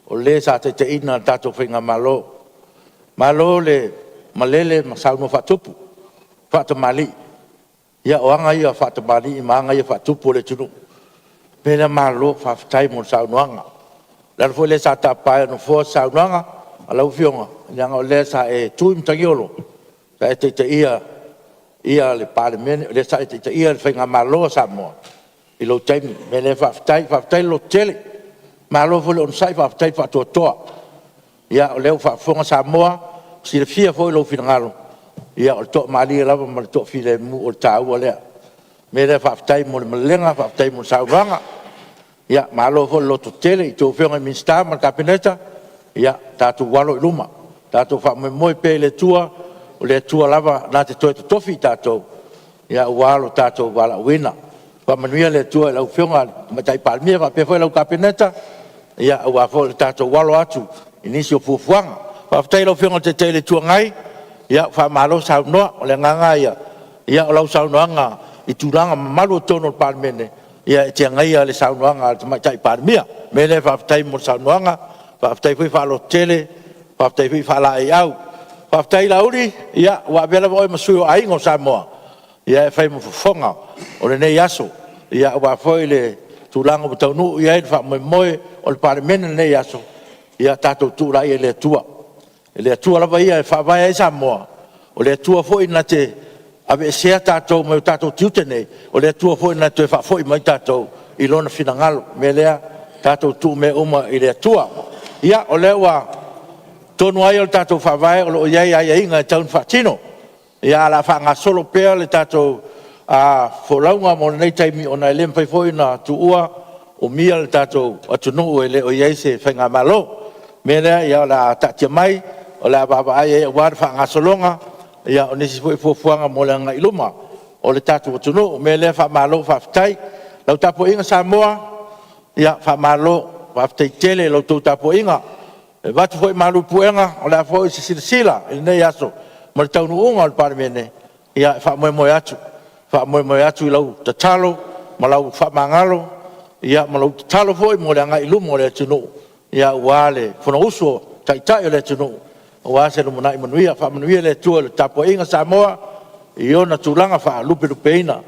o le sa taitaiina le tatou Faigamalo. Malo le malele ma saunoa faatupu, faatamalii. Ia o aga ia faatamalii ma aga ia faatupu o le atunuu. O le mea lea, malo faafetai mo le saunoaga. O le ala foi lea sa tapa ai e le Nofoa se saunoaga a lau Afioga, leaga o lea sa e tu i matagiolo, sa e taitaia le Palemene, o lea sa e taitaia le Faigamalo a Samoa i lou taimi. O le mea lea faafetai, faafetai le lototele, malo foi le onosai faafetai le faatoatoa. Ia o lea ua faafofoga Samoa, ua silafia foi lou finagalo, ia o le toamalie lava ma le toafilemu o le taua lea. O le mea lea faafetai mo le malelega faafetai mo le saunoaga. Ia malo foi le lototele i a outou Afioga i Minisita ma le Kapeneta, ia tatou alo i luma, tatou faamoemoe pea i le Atua, o le Atua lava na te toe totofi i tatou aua lo tatou valaauina. Faamanuia le Atua i lau Afioga i le Tamaitai Palemia faapea foi lau Kapeneta aua foi le tatou alo atu i nisi o fuafuaga. Faafetai i lau Afioga i le Taitai o le Itu Agai, ua faamalo saunoa. O le agaga lava ia o lau saunoaga i tulaga mamalu i totonu o le Palemene, e te agaia le saunoaga a le Tamaitai Palemia. O le mea lea faafetai mo le saunoaga, faafetai foi faalototele, faafetai foi faalaeiau. Faafetai Laauli, ua avea lava oe ma sui o Aiga o Samoa e fai ma fofoga o lenei aso aua foi le tulaga ua taunuu i ai le faamoemoe o le Palemene i lenei aso. Ia tatou tuu laia i le Atua, o le Atua lava ia e faavae ai Samoa, o le Atua foi na te aveesea tatou mai o tatou tiute nei, o le Atua foi na te toe faafoi mai tatou i Lona finagalo. O le mea lea, tatou tuu mea uma i le Atua. Ia, o lea ua… O totonu lava ia o le tatou Faavae o lo o i ai aiaiga e tatau ona faatino, ae o le a faagasolo pea le tatou folauga mo lenei taimi, ona e le mafai foi ona tuua, umia le tatou atunuu e le o i ai se faigamalo. O le mea lea o le a taatia mai o le a vaavaai i ai aua le faagasologa o nisi foi fuafuaga mo le agai i luma o le tatou atunuu. O le mea lea, faamalo faafetai. I lau tapuaiga Samoa, ia faamalo, faafetai tele i la outou tapuaiga. E avatu foi malu i puega, o le a foi se silasila i lenei aso ma le taunuuga o le Palemene, ia e faamoemoe atu, faamoemoe atu i lau tatalo ma lau faamagalo ma lau tatalo foi mo le agai i luma o le atunuu aua le Fonousu Taitai o le atunuu aua se lumanai manuia. Faamanuia le Atua i le tapuaiga a Samoa i ona tulaga faalupelupeina.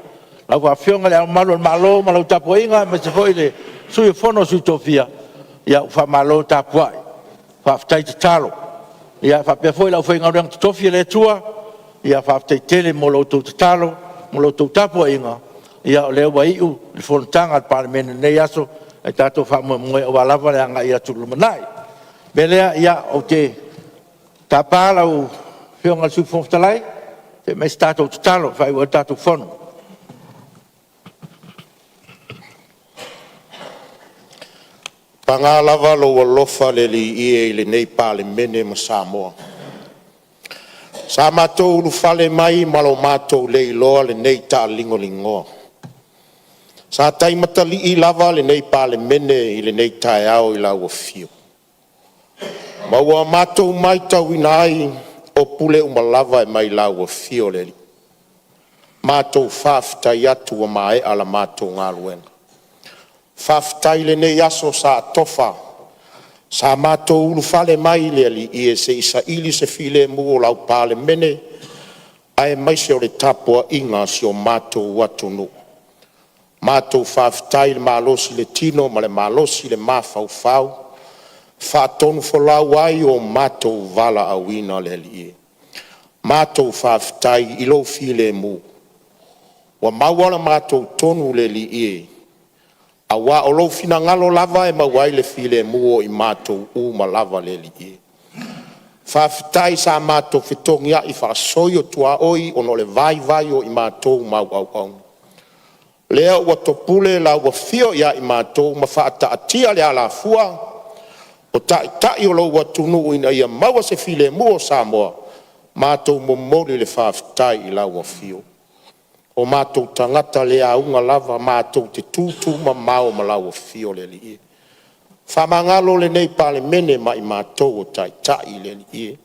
Lau Afioga i Le Ao Mamalu o le Malo ma lau Tapuaiga, aemaise foi le Sui o le Fono a Sui Tofia, ia ua faamalo tapuai, faafetai tatalo. Ia faapea foi le aufaigaluega totofi a le Atua, ia faafetai tele mo la outou tatalo ma la outou tapuaiga, o lea ua iu le fonotaga a le Palemene i lenei aso, ae tatou faamoemoe aua lava le agai atu i le lumanai. O le mea lea, ia, ou te tapa lau Afioga i le Sui Fofoga Fetalai se i aumai se tatou tatalo e faaiu ai le tatou Fono. Paga lava lou alofa le Alii e i lenei Palemene ma Samoa, sa matou ulufale mai ma lo matou le iloa lenei taaligoligoa. Sa tai matalii lava lenei Palemene i lenei taeao i lau afio ma ua matou matauina ai o pule uma lava e mai lau afio le Alii. Matou faafetai atu ua maea la matou galuega. Faafetai i lenei aso sa tofa, sa matou ulufale mai le Alii e se i saili se filemu o lau Palemene aemaise o le tapuaiga a si o matou atunuu. Matou faafetai i le malosi i le tino ma le malosi i le mafaufau, faatonufolau ai o matou valaauina le Alii e. Matou faafetai i lou filemu ua maua la matou tonu le Alii e, aua o lou finagalo lava e maua ai le filemu o i matou uma lava le Alii e. Faafetai sa matou fetogiai faasoi o tuaoi ona o le vaivai o i matou ma au auauna, lea ua topule lau afio ia i matou ma faataatia le alafua o Taitai o lou atunuu ina ia maua se filemu o Samoa. Matou momoli le faafetai i lau afio. O matou tagata le auga lava matou te tutumamao ma lau afio le Alii e. Faamagalo lenei Palemene ma i matou o Taitai le Alii e.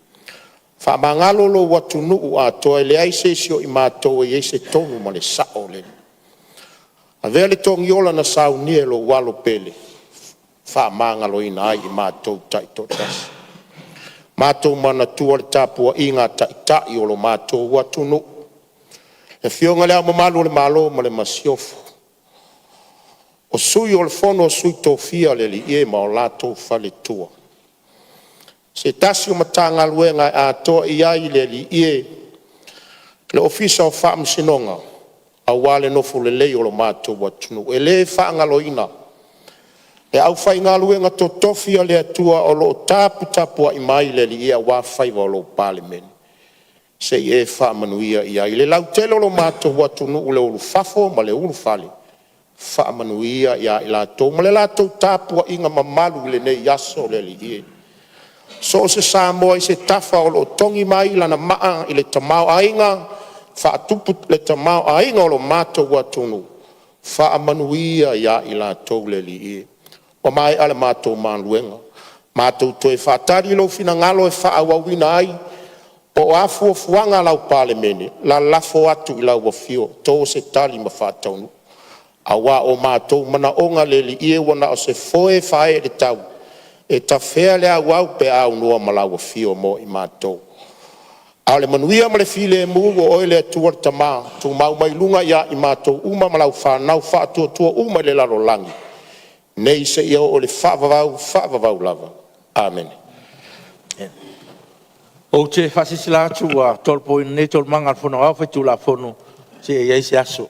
Faamagalo lou atunuu atoa, e leai se isi o i matou e i ai se tonu ma le sao le Alii. Avea le togiola na saunia e lou Alo pele, faamagaloina ai i matou taitoatasi. Matou manatua le tapuaiga a Taitai o lo matou atunuu, le Afioga i Le Ao Mamalu o le Malo ma le Masiofo, o Sui o le Fono a Sui Tofia le Alii e ma o latou faletua, se tasi o Matagaluega e atoa i ai le Alii e, le Ofisa o Faamasinoga aua le nofo lelei o lo matou atunuu. E le faagaloina le aufaigaluega totofi a le Atua o lo o taputapuai mai le Alii e aua faiva o lau Palemene, se i e faamanuia i ai i le lautele o lo matou atunuu, le ulufafo ma le ulufale, faamanuia ia i latou ma le latou tapuaiga mamalu i lenei aso le Alii e. So o se Samoa i se tafa o lo o togi mai lana maa i le tamaoaiga, faatupu le tamaoaiga o lo matou atunuu, faamanuia ia i latou le Alii e. Ua maea le matou galuega, matou toe faatali i lou finagalo e faaauauina ai po o a fuafuaga a lau Palemene, lalafo atu i lau Afio to se tali ma faataunuu, aua o matou manaoga le Alii e, ua na o se foe e faaee i le tau, e tafea le auau pe a aunoa ma lau afio mo i matou. A o le manuia ma le filemu ua oe le Atua le Tama, tumau mai luga ia i matou uma ma lau fanau faatuatua uma i le lalolagi, nei seia oo i le faavavau, faavavau lava. Amene. Ou te faasilasila atu ua tolopoina nei Taualumaga a le Fono Aoao Faitulafono seia i ai se aso.